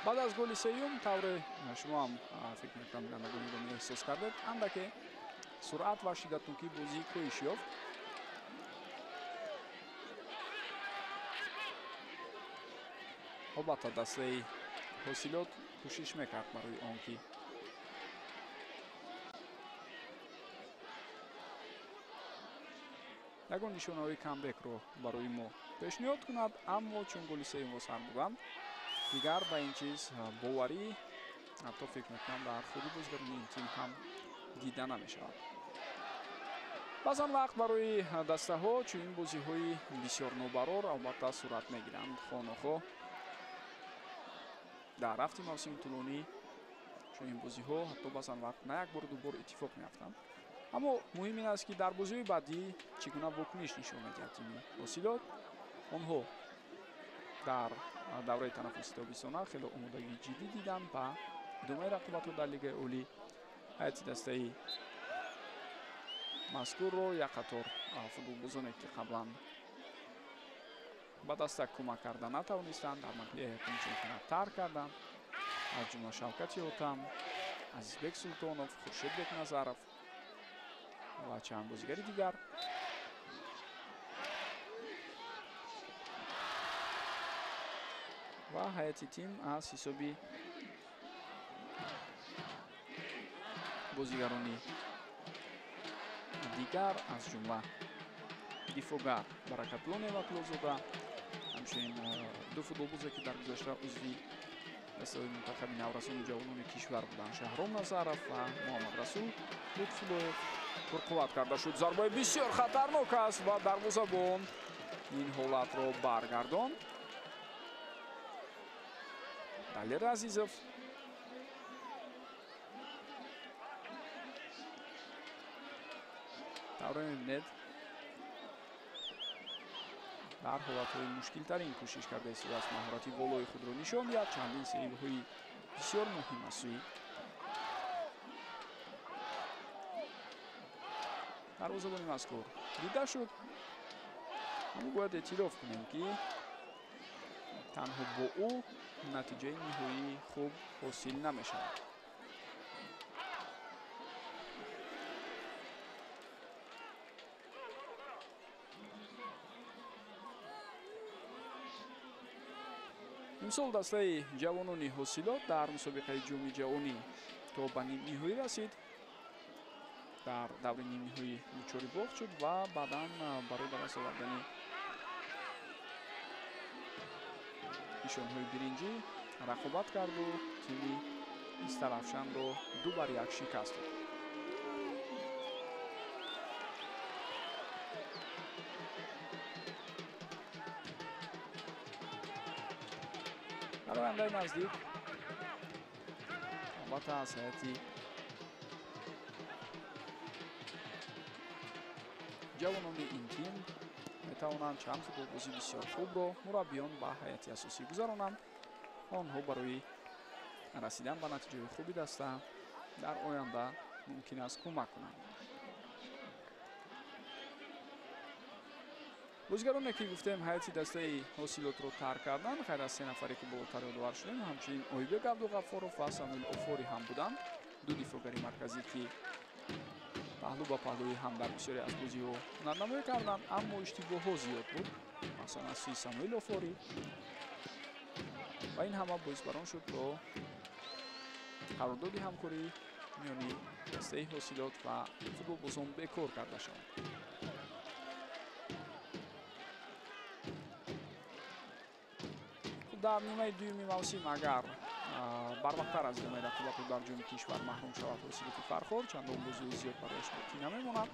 Баъд аз голи сеюм, тавре шумо ҳам фикр мекунам бинандагони гиромӣ эҳсос кардед, андаке суръат ва шиддатнокии бозӣ коҳиш ёфт. Албатта дастаи Ҳосилот кӯшиш мекард барои он ки ягон нишонаҳои камбекро барои мо пешниҳод кунад, аммо чун голи сеюмро сар буданд, дигар ба ин чиз боварӣ ҳатто фикр мекунам дар худи бозигарони ин тим ҳам дида намешавад. Баъзан вақт барои дастаҳо чунин бозиҳои бисёр нобарор албатта сурат мегиранд. Хонохо дар рафти мавсими тӯлонӣ чунин бозиҳо ҳатто баъзан вақт на як бору дубор иттифоқ меафтанд. Аммо муҳим ин аст, ки дар бозиҳои баъдӣ чӣ гуна вокуниш нишон медиҳад тими Ҳосилот. Онҳо дар давраи танаффуси тобистона хеле омодагии ҷиддӣ диданд ба идомаи рақобатҳо дар Лигаи Олӣ. Ҳайати дастаи мазкурро як қатор футболбозоне, ки қаблан ба даста кӯмак карда натавонистанд, дар марҳилаи якум чемпионат тарк карданд, аз ҷумла Шавкати Отам, Азизбек Султонов, Хуршед Бекназаров ва чанд бозигари дигар. Ва ҳайати тим аз ҳисоби бозигарони дигар, аз ҷумла дифогар Баракатулло Неъматуллозода, ҳамчунин ду футболбозе, ки дар гузашта узви дастаҳои мунтахаби наврасону ҷавонони кишвар буданд, Шаҳром Назаров ва Муҳаммадрасул Лутфуллоев. Пурқувват карда шуд, зарбаи бисёр хатарнок аст ва дарвозабон ин ҳолатро баргардонд. Далер Азизов тавре мебинед, дар ҳолатҳои мушкилтарин кӯшиш карда истодааст маҳорати волои худро нишон диҳад. Чандин сейвҳои бисёр муҳим аз сӯи дарвозабони мазкур дида шуд. Аммо бояд эътироф кунем, ки танҳо бо ӯ натиҷаи ниҳоии хуб ҳосил намешавад. Имсол дастаи ҷавонони Ҳосилот дар мусобиқаи ҷоми ҷавонӣ то ба нимниҳоӣ расид. Дар даври нимниҳоӣ дучори бохт шуд ва баъдан барои ба даст овардани нишонҳои биринҷӣ рақобат карду тими Истарафшанро 2-1 шикаст дод. Дар ояндаи наздик албатта аз ҳайати ҷавонони ин тим метавонанд чанд футболбози бисёр хубро мураббиён ба ҳайати асосӣ гузаронанд. Онҳо барои расидан ба натиҷаҳои хуби даста дар оянда мумкин аст кӯмак кунанд. Бозигароне, ки гуфтем ҳайати дастаи Ҳосилотро тарк карданд, ғайр аз се нафаре, ки болотар ёдовар шудем, ҳамчунин Ойбек Абдуғаффоров ва Самуил Офорӣ ҳам буданд. Ду дифоъгари марказӣ, ки паҳлӯ ба паҳлӯи ҳам дар бисёре аз бозиҳо ҳунарнамоӣ карданд, аммо иштибоҳҳо зиёд буд, махсусан аз сӯи Самуил Офорӣ, ва ин ҳама боис бар он шуд, то қарордоди ҳамкорӣ миёни дастаи Ҳосилот ва футболбозон бекор карда шавад. Дар нимаи дуюми мавсим агар барвақттар аз идомаи рақобатҳо дар ҷоми кишвар маҳрум шавад Ҳосилоти Фархор, чандон бозиҳои зиёд барояш боқӣ намемонад.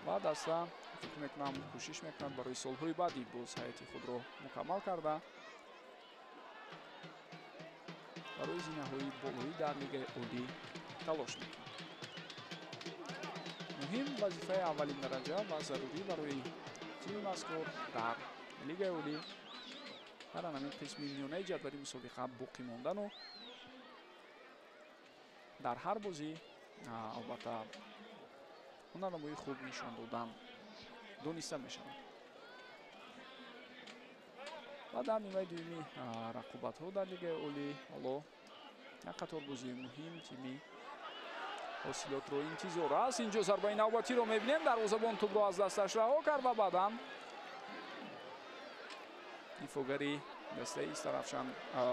Ва даста фикр мекунам кӯшиш мекунад барои солҳои баъдӣ боз ҳайати худро мукаммал карда барои зинаҳои болоӣ дар Лигаи Олӣ талош мекунад. Муҳим вазифаи аввалин дараҷа ва зарурӣ барои тими мазкур дар Лигаи Олӣ дар ҳамин қисми миёнаи ҷадвали мусобиқа боқӣ мондану дар ҳар бозӣ албатта ҳунарнамоии хуб нишон додан. дониста мешавад. Ва дар нимаи дуюми рақобатҳо дар Лигаи Олӣ ҳоло як қатор бозии муҳим тими Ҳосилотро интизор аст. Инҷо зарбаи навбатиро мебинем. Дарвозабон тӯбро аз дасташ раҳо кард ва баъдан дифоъгари дастаи Истаравшан,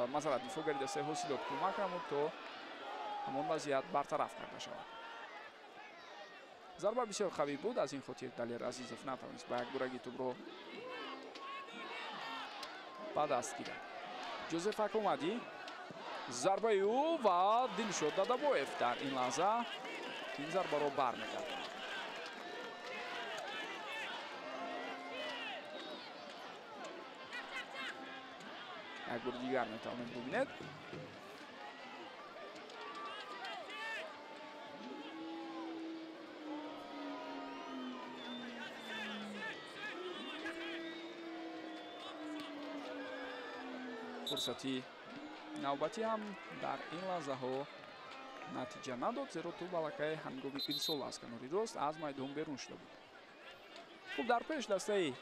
масалан дифоъгари дастаи Ҳосилот кӯмак намуд, то ҳамон вазъият бартараф карда шавад. Зарба бисёр қавӣ буд, аз ин хотир Далер Азизов натавонист ба якбораги тӯбро ба даст гирад. Ҷозеф Акомадӣ, зарбаи ӯ ва Дилшод Дадабоев дар ин лаҳза ин зарбаро бармегардонад. Як бори дигар метавонед бубинед. Фурсати навбатӣ ҳам дар ин лаҳзаҳо натиҷа надод, зеро тӯб аллакай ҳангоми ирсол аз канори рост аз майдон берун шуда буд. Хуб, дар пеш дастаи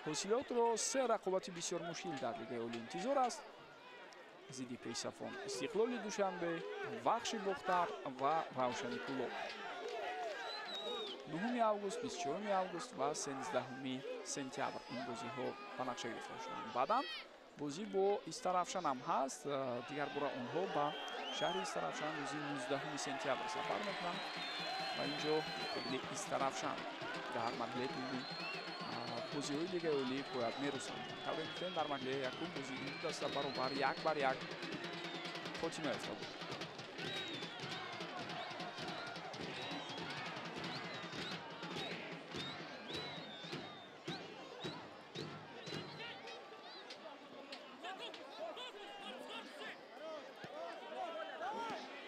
Ҳосилотро се рақобати бисёр мушкил дар Лигаи Олӣ интизор аст. Зидди пешсафон Истиқлоли Душанбе, Вахши Бохтар ва Равшани Кӯлоб. 9 август, 24 август ва 13 сентябр ин бозиҳо ба нақша гирифта шуданд. Баъдан бозӣ бо Истаравшан ҳам ҳаст. Дигар бора онҳо ба шаҳри Истаравшан рӯзи 19 сентябр сафар мекунанд ва инҷо муқобили Истаравшан дар марҳилаи дуюми бозиҳои Лигаи Олӣ бояд мерусанд. Тавре гуфтем, дар марҳилаи якум бозии ин ду даста баробар 1-1 хотима ёфта буд.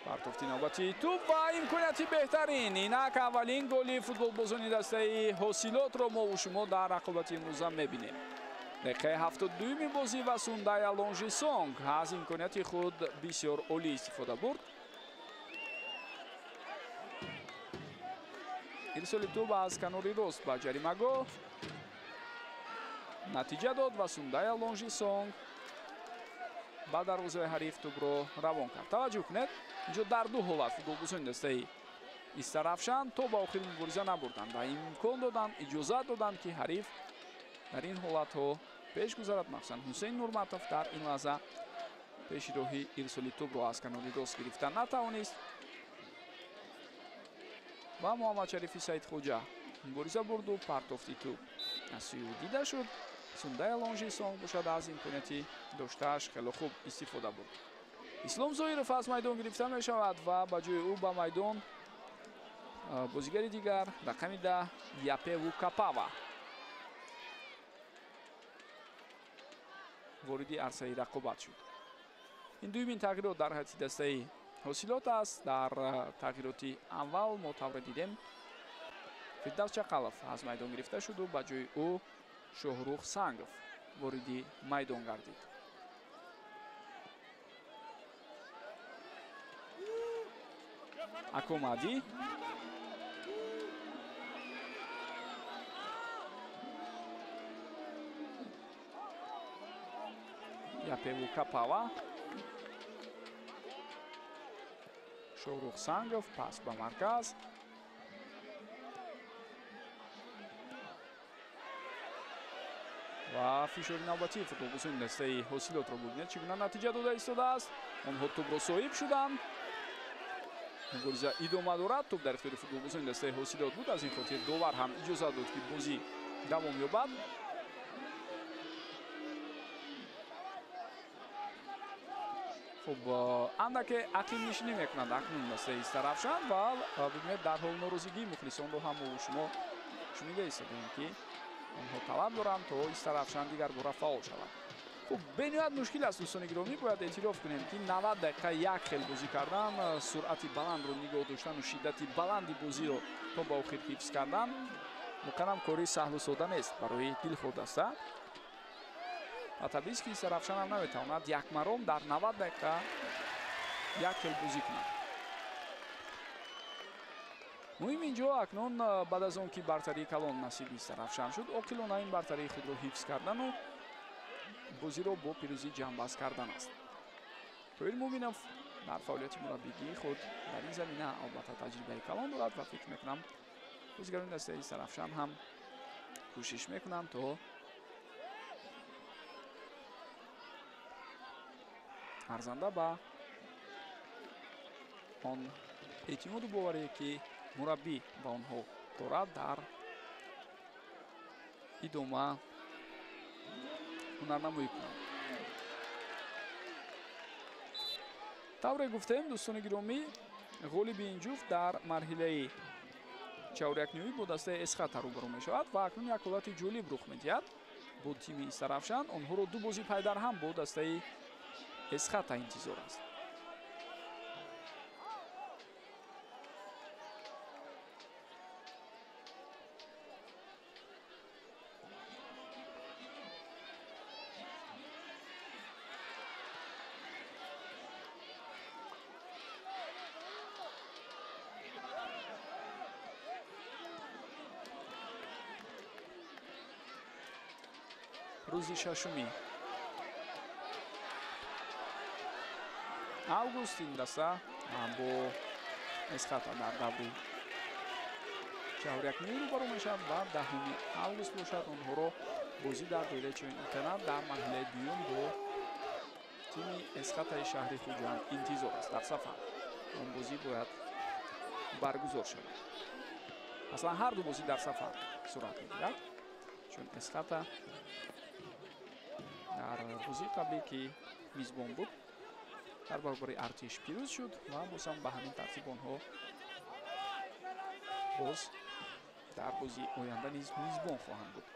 Партофти навбатии тӯб ва имконияти беҳтарин. Инак аввалин голи футболбозони дастаи Ҳосилотро мо шумо дар рақобати имрӯза мебинем. Дақиқаи 72-юми бозӣ ва Сундая Лонжисонг аз имконияти худ бисёр олӣ истифода бурд. Ирсоли тӯб аз канори рост ба ҷаримагоҳ натиҷа дод ва Сундая Лонжисонг ба дарвозаи ҳариф тӯбро равон кард. Таваҷҷӯҳ кунед, инҷо дар ду ҳолат футболбозони дастаи Истаравшан то ба охири мубориза набурданд ва имкон доданд, иҷозат доданд, ки ҳариф дар ин ҳолатҳо пеш гузарад. Махсусан Ҳусейн Нурматов дар ин лаҳза пеши роҳи ирсоли тӯбро аз канори рост гирифта натавонист ва Муҳаммадшарифи Саидхоҷа мубориза бурду партофти тӯб аз сӯи ӯ дида шуд. Сундая Лонжисонг бошад аз имконияти доштааш хеле хуб истифода бурд. Ислом Зоиров аз майдон гирифта мешавад ва ба ҷои ӯ ба майдон бозигари дигар рақами 10 Япеву Капава вориди арсаи рақобат шуд. Ин дуюмин тағйирот дар ҳайати дастаи Ҳосилот аст. Дар тағйироти аввал мо тавре дидем, Фирдавс Чақалов аз майдон гирифта шуду ба ҷои ӯ Шоҳрух Сангов вориди майдон гардид. Акомадӣ Япеву Капава, Шоҳрух Сангов пас ба марказ. Ва фишори навбатии футболбозони дастаи Ҳосилотро бубинед, чӣ гуна натиҷа дода истодааст. Онҳо тӯбро соҳиб шуданд. Мубориза идома дорад. Тӯб дар ихтиёри футболбозони дастаи Ҳосилот буд. Аз ин хотир довар ҳам иҷозат дод, ки бозӣ давом ёбад. Хуб, андаке ақибнишинӣ мекунанд акнун дастаи Истаравшан ва бубинед, дар ҳол норозигии мухлисонро ҳам мо шумо шунида истодаем, ки онҳо талаб доранд, то Истаравшан дигар бора фаъол шавад. Хуб, бениҳоят мушкил аст, дӯстони гиромӣ, бояд эътироф кунем, ки 90 дақиқа як хел бозӣ кардан, суръати баландро нигоҳ доштану шиддати баланди бозиро то ба охир ҳифз кардан воқеан кори саҳлу сода нест барои дилхоҳ даста. Ва табиист, ки Истаравшан ҳам наметавонад якмаром дар 90 дақиқа як хел бозӣ кунад. Муҳим инҷо акнун баъд аз он ки бартарии калон насиби Истаравшан шуд, оқилона ин бартарии худро ҳифз кардану бозиро бо пирӯзӣ ҷамъбаст кардан аст. Тоҳир Муъминов дар фаъолияти мураббигии худ дар ин замина албатта таҷрибаи калон дорад ва фикр мекунам бозигарони дастаи Истаравшан ҳам кӯшиш мекунанд то арзанда ба он эътимоду боварие ки мураббӣ ба онҳо дорад дар идома ҳунарнамоӣ кунанд. Тавре гуфтем, дӯстони гиромӣ, ғолиби ин ҷуфт дар марҳилаи чаҳорякниҳоӣ бо дастаи Эсхата рӯбарӯ мешавад ва акнун як ҳолати ҷолиб рух медиҳад бо тими Истаравшан. Онҳоро ду бозӣ пайдарҳам бо дастаи Эсхата интизор аст. Рӯзи 6 август ин даста бо Эсхата дар даври чаҳорякниҳоӣ рӯбарӯ мешавад ва 10 август бошад онҳоро бозӣ дар доираи чемпионат дар марҳилаи дуюм бо тими Эсхатаи шаҳри Хуҷанд интизор аст. Дар сафар он бозӣ бояд баргузор шавад. Аслан ҳар ду бозӣ дар сафар сурат мегирад, чун Эсхата дар бозии қаблӣ ки мизбон буд дар баробари Артиш пирӯз шуд ва бозам ба ҳамин тартиб онҳо боз дар бозии оянда низ мизбон хоҳанд буд.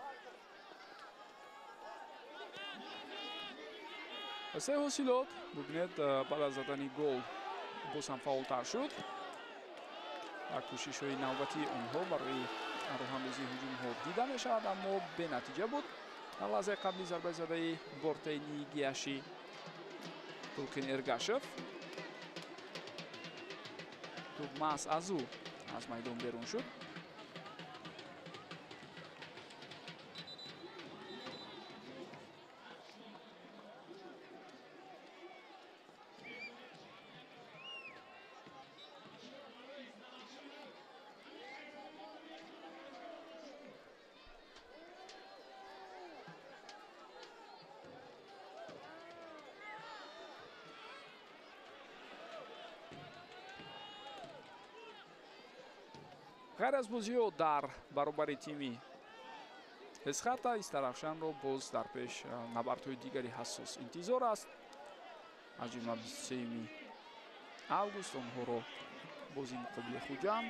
Дастаи Ҳосилот бубинед, баъд аз задани гол боз ҳам фаъолтар шуд ва кӯшишҳои навбатии онҳо барои роҳандозии ҳуҷумҳо дида мешавад, аммо бенатиҷа буд. Дар лаҳзаи қабли зарбаи задаи Бортаи Нигиаши Тулқин Эргашев туп маҳз аз ӯ аз майдон берун шуд. Ғайр аз бозиҳо дар баробари тими Эсхата, Истаравшанро боз дар пеш набардҳои дигари ҳассос интизор аст. Аз ҷумла 23 август онҳоро бози муқобили Хуҷанд,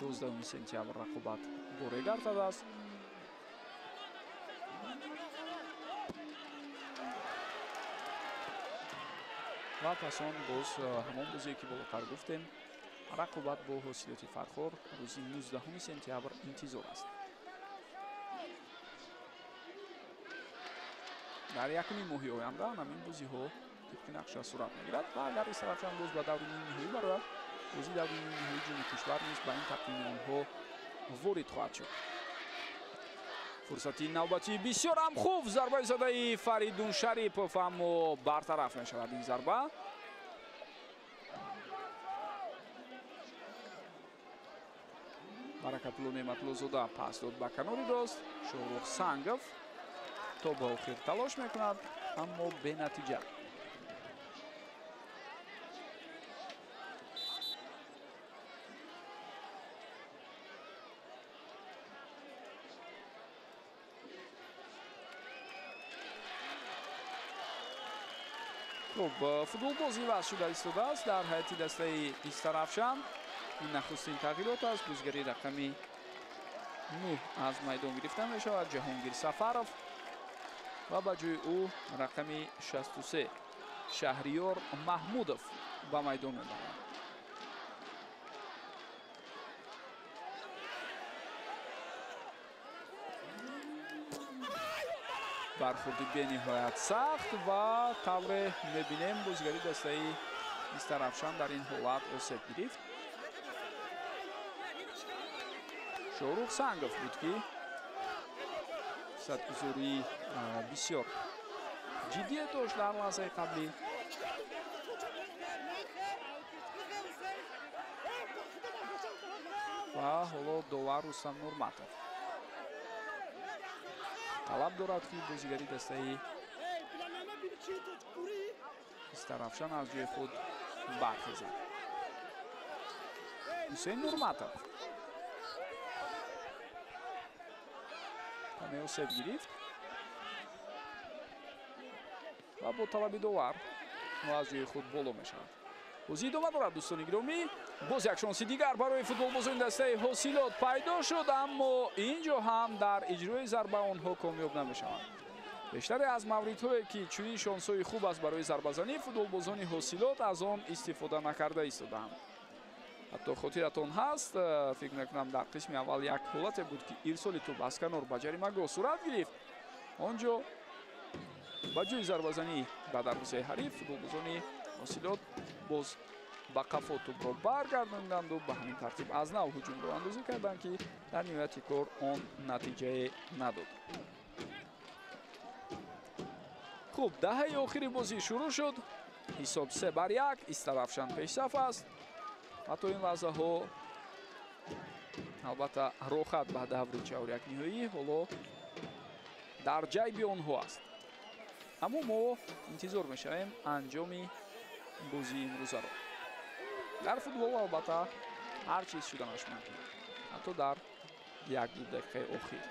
12 сентябр рақобат бо Регар тадааст. Ва пас он боз ҳамон бозие ки болотар гуфтем, рақобат бо Ҳосилоти Фархор рӯзи 19 сентябр интизор аст. Дар якуми моҳи оянда ҳамин бозиҳо тибқи нақша сурат мегирад ва агар Истаравшан боз ба даври нимниҳоӣ барояд, бозии даври нимниҳоии ҷоми кишвар низ ба ин тақвими онҳо ворид хоҳад шуд. Фурсати навбатии бисёр ҳам хуб, зарбаи задаи Фаридун Шарипов, аммо бартараф мешавад ин зарба. Баракатулло Неъматуллозода пас дод ба канори рост. Шоҳрух Сангов то ба охир талош мекунад, аммо бенатиҷа. Хуб, футболбоз иваз шуда истодааст дар ҳайати дастаи Истаравшан. Ин нахустин тағйирот аст. Бозигари рақами 9 аз майдон гирифта мешавад, Ҷаҳонгир Сафаров, ва ба ҷои ӯ рақами 63 Шаҳриёр Маҳмудов ба майдон мебарад. Бархӯрди бениҳоят сахт ва тавре мебинем бозигари дастаи Истаравшан дар ин ҳолат осеб гирифт. Шоҳрух Сангов буд, ки фурсатгузории бисёр ҷиддие дошт дар лаҳзаи қаблӣ. Ва ҳоло довар Рустам Нурматов талаб дорад, ки бозигари дастаи Истаравшан аз ҷои худ бархезад. Ҳусейн Нурматов каме осеб гирифт ва бо талаби довар аз ҷои худ боло мешавад. Бозӣ идома дорад, дӯстони гиромӣ. Боз як шонси дигар барои футболбозони дастаи Ҳосилот пайдо шуд, аммо ин ҷо ҳам дар иҷрои зарба онҳо комёб намешаванд. Бештаре аз мавридҳое, ки чунин шонсҳои хуб аст барои зарбазанӣ, футболбозони Ҳосилот аз он истифода накарда истодаанд. Ҳатто хотиратон ҳаст, фикр мекунам, дар қисми аввал як ҳолате буд, ки ирсоли тӯб аз канор ба ҷаримагоҳ сурат гирифт. Он ҷо ба ҷои зарбазанӣ ба дарвозаи ҳариф футболбозони Ҳосилот боз ба қафо тӯбро баргардонданду ба ҳамин тартиб аз нав ҳуҷумро андозӣ карданд, ки дар ниҳояти кор он натиҷае надод. Хуб, даҳаи охири бозӣ шурӯъ шуд. Ҳисоб 3-1, Истаравшан пешсаф аст. Ҳатто ин лаҳзаҳо албатта роҳат ба даври чаҳорякниҳоӣ ҳоло дар ҷайби онҳо аст. Аммо мо интизор мешавем анҷоми бозии имрӯзаро. Дар футбол албатта ҳар чиз шуданаш мумкин, ҳатто дар як-ду дақиқаи охир.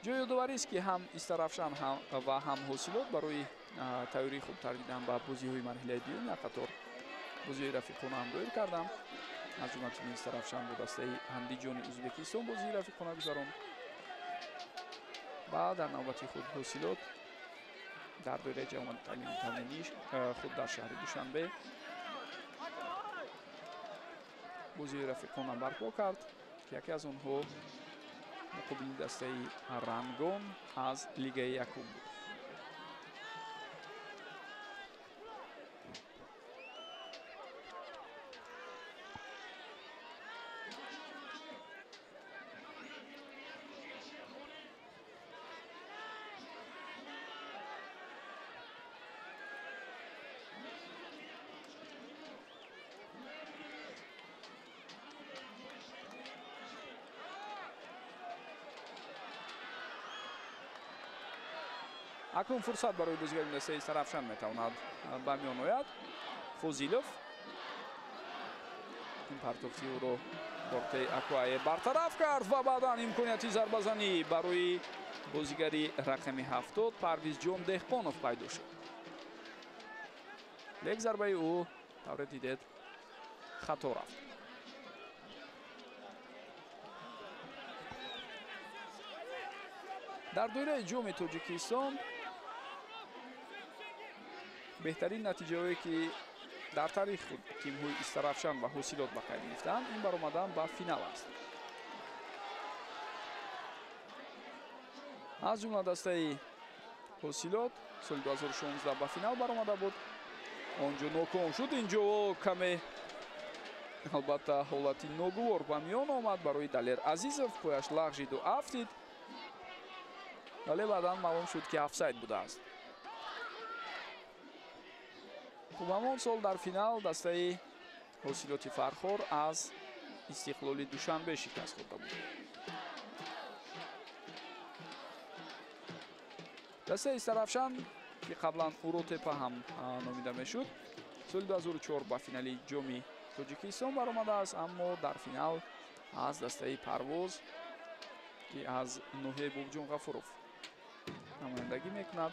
Ҷои ёдоварист, ки ҳам Истаравшан ва ҳам Ҳосилот барои тайёрии хубтар дидан ба бозиҳои марҳилаи дуюм як қатор бозиҳои рафиқона ҳам доир карданд. Аз ҷумла тими Истаравшан бо дастаи Андиҷони Ӯзбекистон бозии рафиқона гузаронд ва дар навбати худ Ҳосилот дар доираи ҷавони таълиму тамринӣ худ дар шаҳри Душанбе бозии рафиқона барпо кард, ки яке аз онҳо муқобили дастаи Рангон аз лигаи якум буд. Акнун фурсат барои бозигари дастаи Истаравшан метавонад ба миён ояд. Фозилов ин партофти ӯро Бортей Акуае бартараф кард ва баъдан имконияти зарбазанӣ барои бозигари рақами 70 Парвизҷон Деҳқонов пайдо шуд. Лек зарбаи ӯ тавре дидед хато рафт. Дар доираи ҷоми Тоҷикистон беҳтарин натиҷаҳое, ки дар таърих худ тимҳои Истаравшан ва Ҳосилот ба қайд гирифтаанд, ин баромадан ба финал аст. Аз ҷумла дастаи Ҳосилот соли 2016 ба финал баромада буд. Он ҷо ноком шуд. Инҷо каме албатта ҳолати ногувор ба миён омад барои Далер Азизов, пояш лағжиду афтид, вале баъдан маълум шуд, ки офсайд будааст. Хуб, ҳамон сол дар финал дастаи Ҳосилоти Фархор аз Истиқлоли Душанбе шикаст хӯрда буд. Дастаи Истаравшан, ки қаблан Уротепа ҳам номида мешуд, соли 2004 ба финали ҷоми Тоҷикистон баромадааст, аммо дар финал аз дастаи Парвоз, ки аз ноҳияи Бобоҷон Ғафуров намояндагӣ мекунад,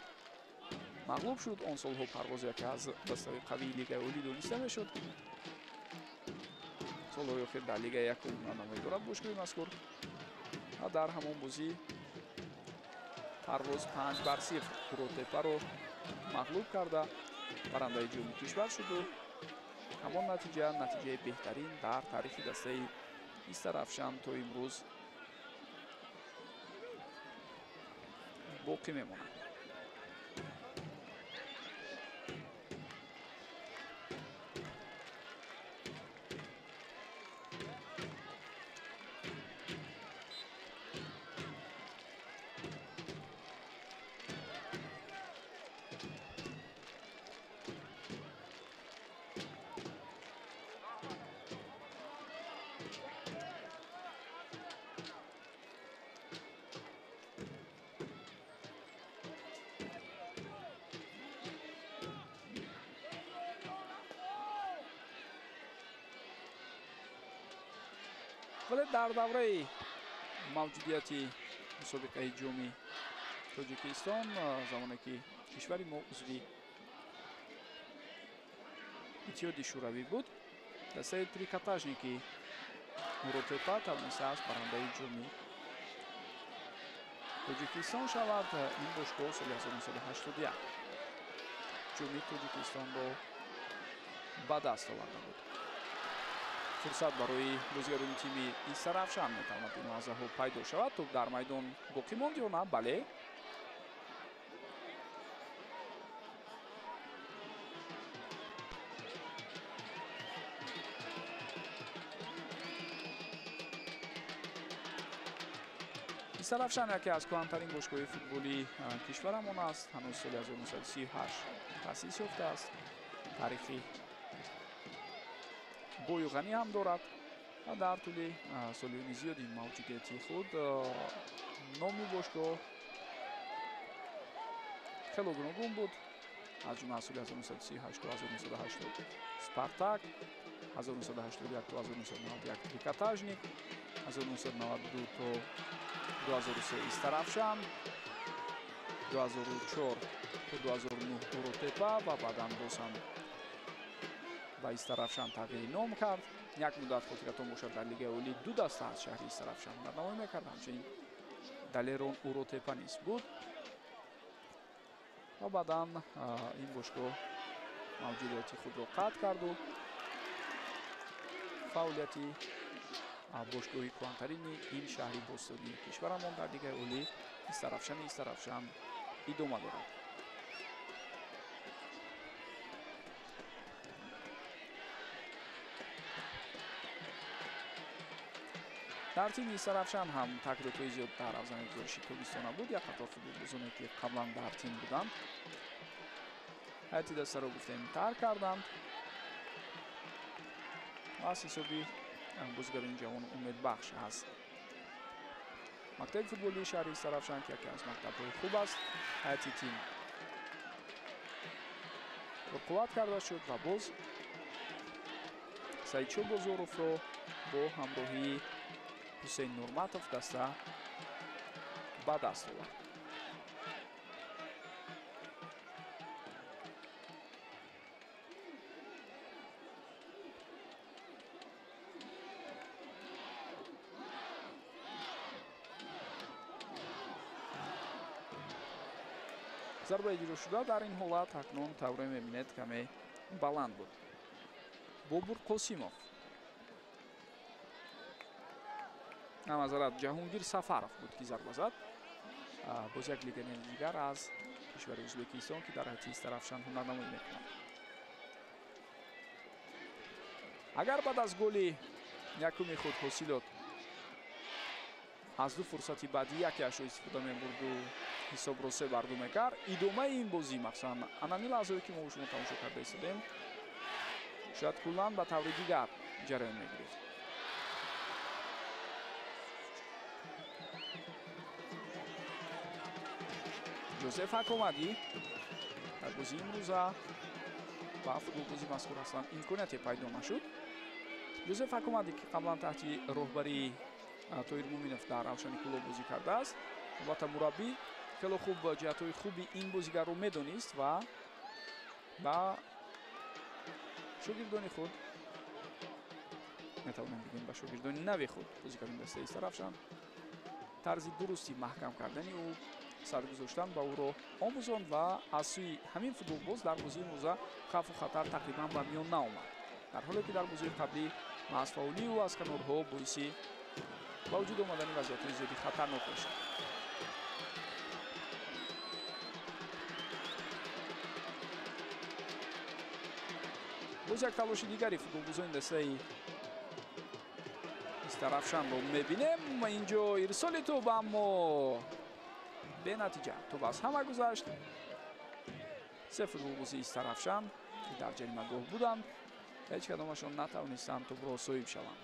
мағлуб шуд. Он солҳо Парвоз яке аз дастаҳои қавии лигаи олӣ дониста мешуд. Солҳои охир дар лигаи якум намоӣ дорад бошгоҳи мазкур ва дар ҳамон бозӣ Парвоз 5-0 Уротепаро мағлуб карда барандаи ҷоми кишвар шуду ҳамон натиҷа натиҷаи беҳтарин дар таърихи дастаи Истаравшан то имрӯз боқӣ мемонад. Вале дар давраи мавҷудияти мусобиқаи ҷоми Тоҷикистон, замоне ки кишвари мо узви Иттиҳоди Шӯравӣ буд, дастаи Трикотажники Уротепа тавонистааст барандаи ҷоми Тоҷикистон шавад. Ин бошгоҳ соли 1981 ҷоми Тоҷикистонро ба даст оварда буд. Фурсат барои бозигарони тими Истаравшан метавонад ин лаҳзаҳо пайдо шавад. Тӯб дар майдон боқӣ монд ё на? Бале. Истаравшан яке аз кӯҳантарин бошгоҳи футболии кишварамон аст. Ҳанӯз соли 1938 таъсис ёфтааст. Таърихи бою ғанӣ ҳам дорад ва дар тӯли солиёни зиёди мавҷудияти худ номи бошгоҳ хело гуногун буд. Аз ҷумла аз соли 1938 то 1980 Спартак, 1981 то 1991 Трикотажник, 1992 то 2003 Истаравшан, 2004 то 2009 Уротепа ва баъдан боз ҳам ба Истаравшан тағйири ном кард. Як муддат хотиратон бошад, дар Лигаи Олӣ ду даста аз шаҳри Истаравшан ҳунарнамоӣ мекард. Ҳамчунин Далерон Уротепа низ буд ва баъдан ин бошгоҳ мавҷудияти худро қатъ карду фаъолияти бошгоҳи кӯҳантарини ин шаҳри бостонии кишварамон дар Лигаи Олӣ Истаравшани Истаравшан идома дорад. Дар тими Истаравшан ҳам тағйиротҳои зиёд дар афзани гузориши тобистона буд. Як қатор футболбозоне ки қаблан дар тим буданд, ҳайати дастаро гуфтем тарк карданд ва аз ҳисоби бозигарони ҷавону умедбахш аст. Мактаби футболии шаҳри Истаравшан, ки яке аз мактабҳои хуб аст, ҳайати тим пурқувват карда шуд ва боз Саидшо Бозоровро бо ҳамроҳии Ҳусейн Нурматов даста ба даст овард. Зарба иҷро шуда дар ин ҳолат акнун тавре мебинед каме баланд буд. Бобур Қосимов, намазарат Ҷаҳонгир Сафаров буд ки зарба зад. Боз як легионери дигар аз кишвари Ӯзбекистон, ки дар ҳайати Истаравшан ҳунарнамоӣ мекунад. Агар баъд аз голи якуми худ Ҳосилот аз ду фурсати баъдӣ якеашро истифода мебурду ҳисобро 3-2 мекард, идомаи ин бозӣ, махсусан анами лаҳзае ки мо шумо тамошо карда истодем, шояд куллан ба таври дигар ҷараён мегирифт. Ҷозеф Акомадӣ дар бозии имрӯза ба футболбози мазкур аслан имконияте пайдо нашуд. Ҷозеф Акомадӣ, ки қаблан таҳти роҳбарии Тоҳир Муминов дар Равшани Кӯлоб бозӣ кардааст, албатта мураббӣ хело хуб ҷиҳатҳои хуби ин бозигарро медонист ва ба шогирдони худ, метавонем бигӯем ба шогирдони нави худ, бозигарони дастаи Истаравшан, тарзи дурусти маҳкам кардани ӯ, сар гузоштан ба ӯро омӯзонд ва аз сӯи ҳамин футболбоз дар бозии имрӯза хавфу хатар тақрибан ба миён наомад, дар ҳоле ки дар бозии қаблӣ маҳз фаъолии ӯ аз канорҳо боиси ба вуҷуд омадани вазъиятҳои зиёди хатарнок мешуд. Боз як талоши дигари футболбозони дастаи Истаравшанро мебинем. Инҷо ирсоли тӯб, аммо бенатиҷа. Тӯб аз ҳама гузашт. Се футболбози Истаравшан, ки дар ҷаримагоҳ буданд, ҳеҷ кадомашон натавонистанд тӯбро соҳиб шаванд.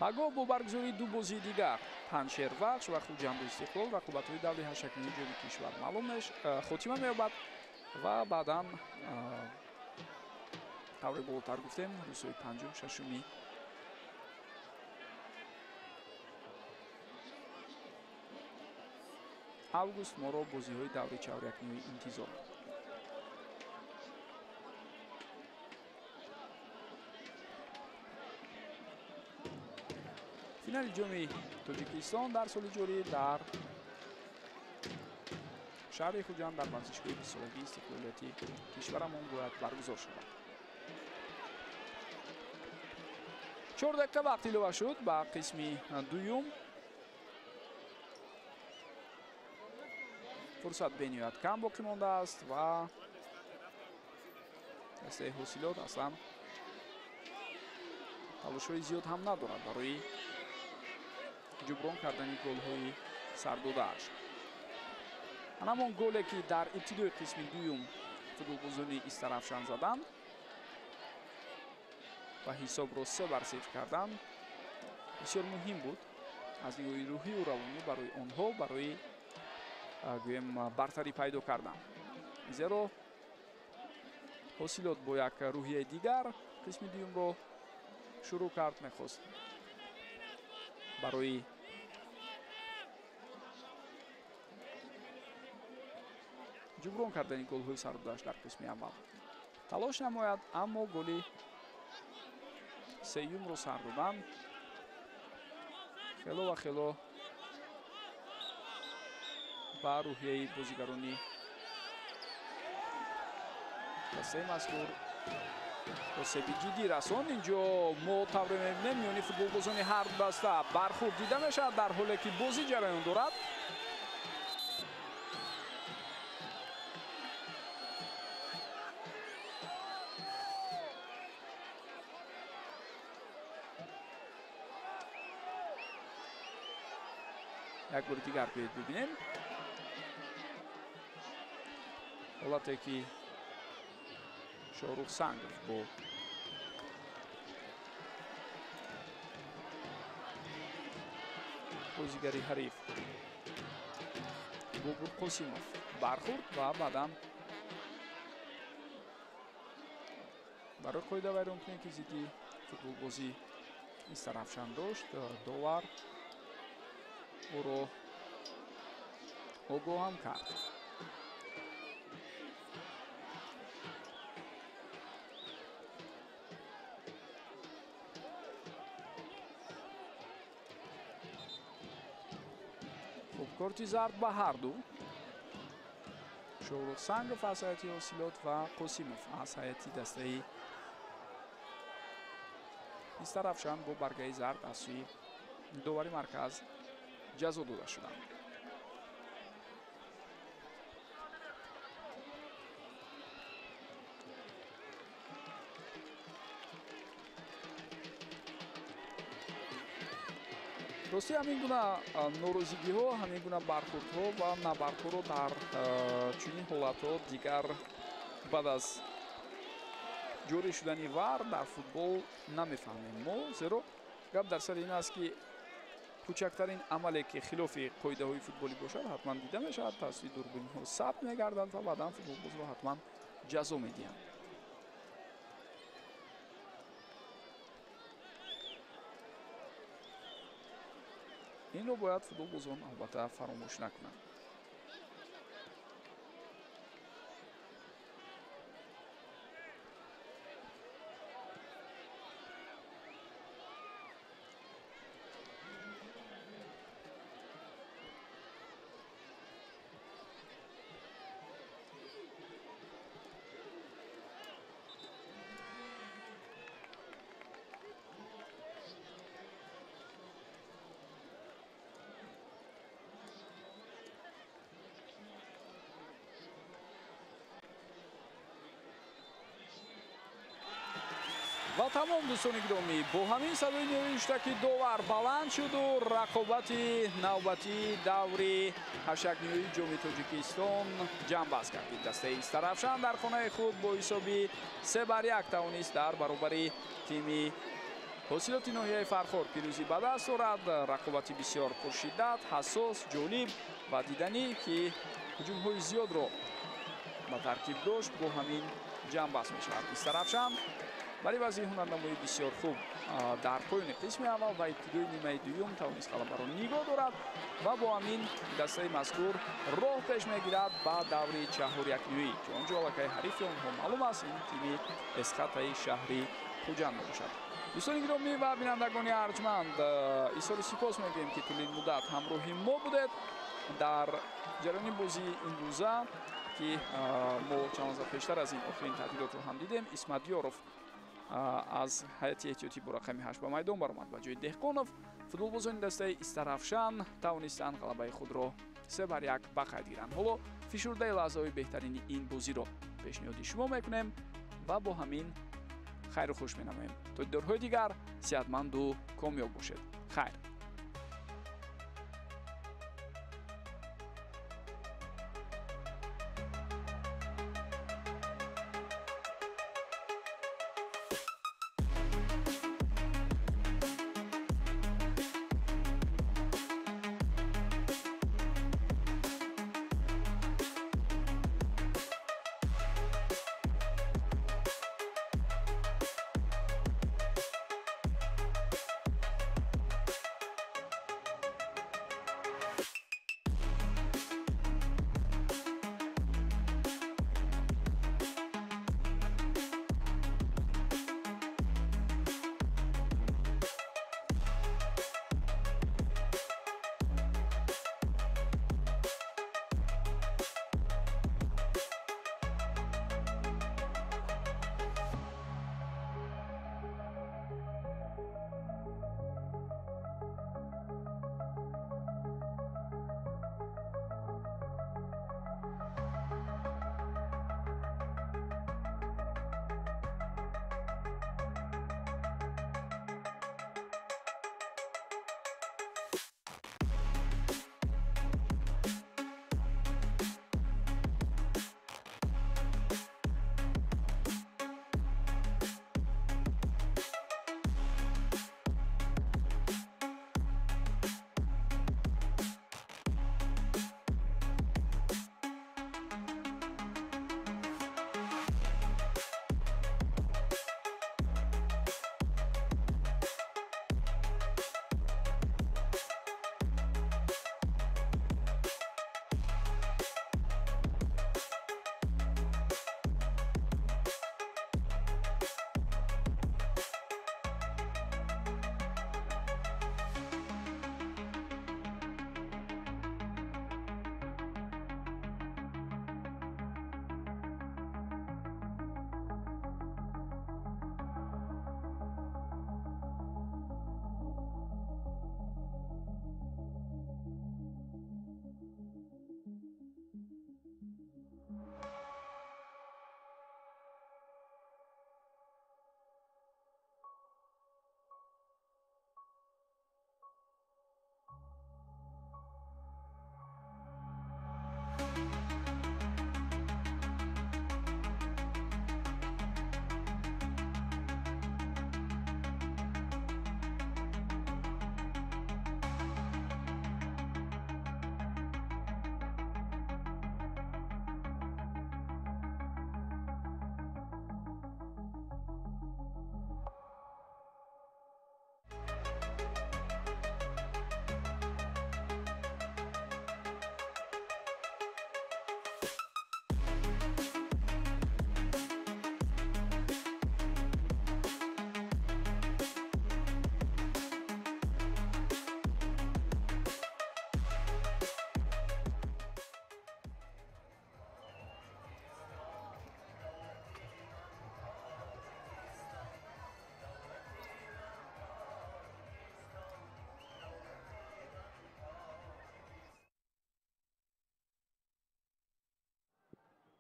Пагоҳ бо баргузории ду бозии дигар Панҷшер Вахш ва Хуҷанду Истиқлол рақобатҳои даври ҳашакниҳои ҷоми кишвар маълум хотима меёбад ва баъдан тавре болотар гуфтем рӯзҳои панҷум шашуми август моро бозиҳои даври чаҳорякниҳоӣ интизор. Финали ҷоми Тоҷикистон дар соли ҷорӣ дар шаҳри Хуҷанд дар варзишгоҳи бистсолагии истиқлолияти кишварамон бояд баргузор шавад. 4 дақиқа вақт илова шуд ба қисми дуюм. Фурсат бениҳоят кам боқӣ мондааст ва дастаи Ҳосилот аслан талошҳои зиёд ҳам надорад барои ҷуброн кардани голҳои сардодааш. Ҳамон голе ки дар ибтидои қисми дуюм футболбозони Истарафшан заданд ва ҳисобро 3-0 карданд, бисёр муҳим буд аз нигоҳи рӯҳию равонӣ барои онҳо, барои гӯем бартарӣ пайдо кардан. Зеро Ҳосилот бо як рӯҳияи дигар қисми дуюмро шурӯъ кард, мехост барои ҷуброн кардани голҳои сардодааш дар қисми аввал талош намояд, аммо голи сеюмро сар додан хело ва хело ба рӯҳияи бозигарони дастаи мазкур осеби ҷиддӣ расон. Инҷо мо тавре мебинем миёни футболбозони ҳар ду даста бархӯрд дида мешавад, дар ҳоле ки бозӣ ҷараён дорад. Як бори дигар биёед бибинем ҳолате ки Шоҳрух Сангов бо бозигари ҳариф Бобур Қосимов бархӯрд ва баъдан барои қоидавайронкунӣ ки зидди футболбозӣ Истарафшан дошт, довар ӯро огоҳ ҳам кард. Хуб, корти зард ба ҳар ду. Шоҳрух Сангов аз ҳайати Ҳосилот ва Қосимов аз ҳайати дастаи Истарафшан бо баргаи зард аз сӯи довари марказ ҷазо дода шуданд. Рости ҳамин гуна норозигиҳо, ҳамин гуна бархӯрдҳо ва набардҳоро дар чунин ҳолатҳо дигар баъд аз ҷорӣ шудани вар дар футбол намефаҳмем мо, зеро гап дар сари ин аст ки кӯчактарин амале ки хилофи қоидаҳои футболӣ бошад ҳатман дида мешавад, тавассути дурбинҳо сабт мегарданд ва баъдан футболбозро ҳатман ҷазо медиҳанд. Инро бояд футболбозон албатта фаромӯш накунанд. Ва тамом, дӯстони гиромӣ, бо ҳамин садои ниҳоии ҳуштаки довар баланд шуду рақобати навбатии даври ҳаштякниҳоии ҷоми Тоҷикистон ҷамъбаст гардид. Дастаи Истарафшан дар хонаи худ бо ҳисоби 3-1 тавонист дар баробари тими Ҳосилоти ноҳияи Фархор пирӯзӣ ба даст орад. Рақобати бисёр пуршиддат, ҳассос, ҷолиб ва диданӣ, ки ҳуҷумҳои зиёдро ба таркиб дошт, бо ҳамин ҷамъбаст мешавад. Истаравшан барои вазъи ҳунарнамоии бисёр хуб дар поёни қисми аввал ва ибтидои нимаи дуюм тавонист ғалабаро нигоҳ дорад ва бо ҳамин дастаи мазкур роҳ пеш мегирад ба даври чаҳорякниҳоӣ, ки он ҷо аллакай ҳарифи онҳо маълум аст, ин тими Эсхатаи шаҳри Хуҷанд мебошад. Дӯстони гиромӣ ва бинандагони арҷманд, изҳори сипос мегӯем, ки тӯли муддат ҳамроҳи мо будед дар ҷараёни бозии имрӯза, ки мо чанд лаҳза пештар аз ин охирин таъдилотро ҳам дидем. Исматёров аз ҳайати эҳтиётӣ бо рақами 8 ба майдон баромад ба ҷои Деҳқонов. Футболбозони дастаи Истаравшан тавонистанд ғалабаи худро 3-1 ба қайд гиранд. Ҳоло фишурдаи лаҳзаҳои беҳтарини ин бозиро пешниҳоди шумо мекунем ва бо ҳамин хайру хуш менамоем. То дидорҳои дигар сиҳатманду комёб бошед. Хайр.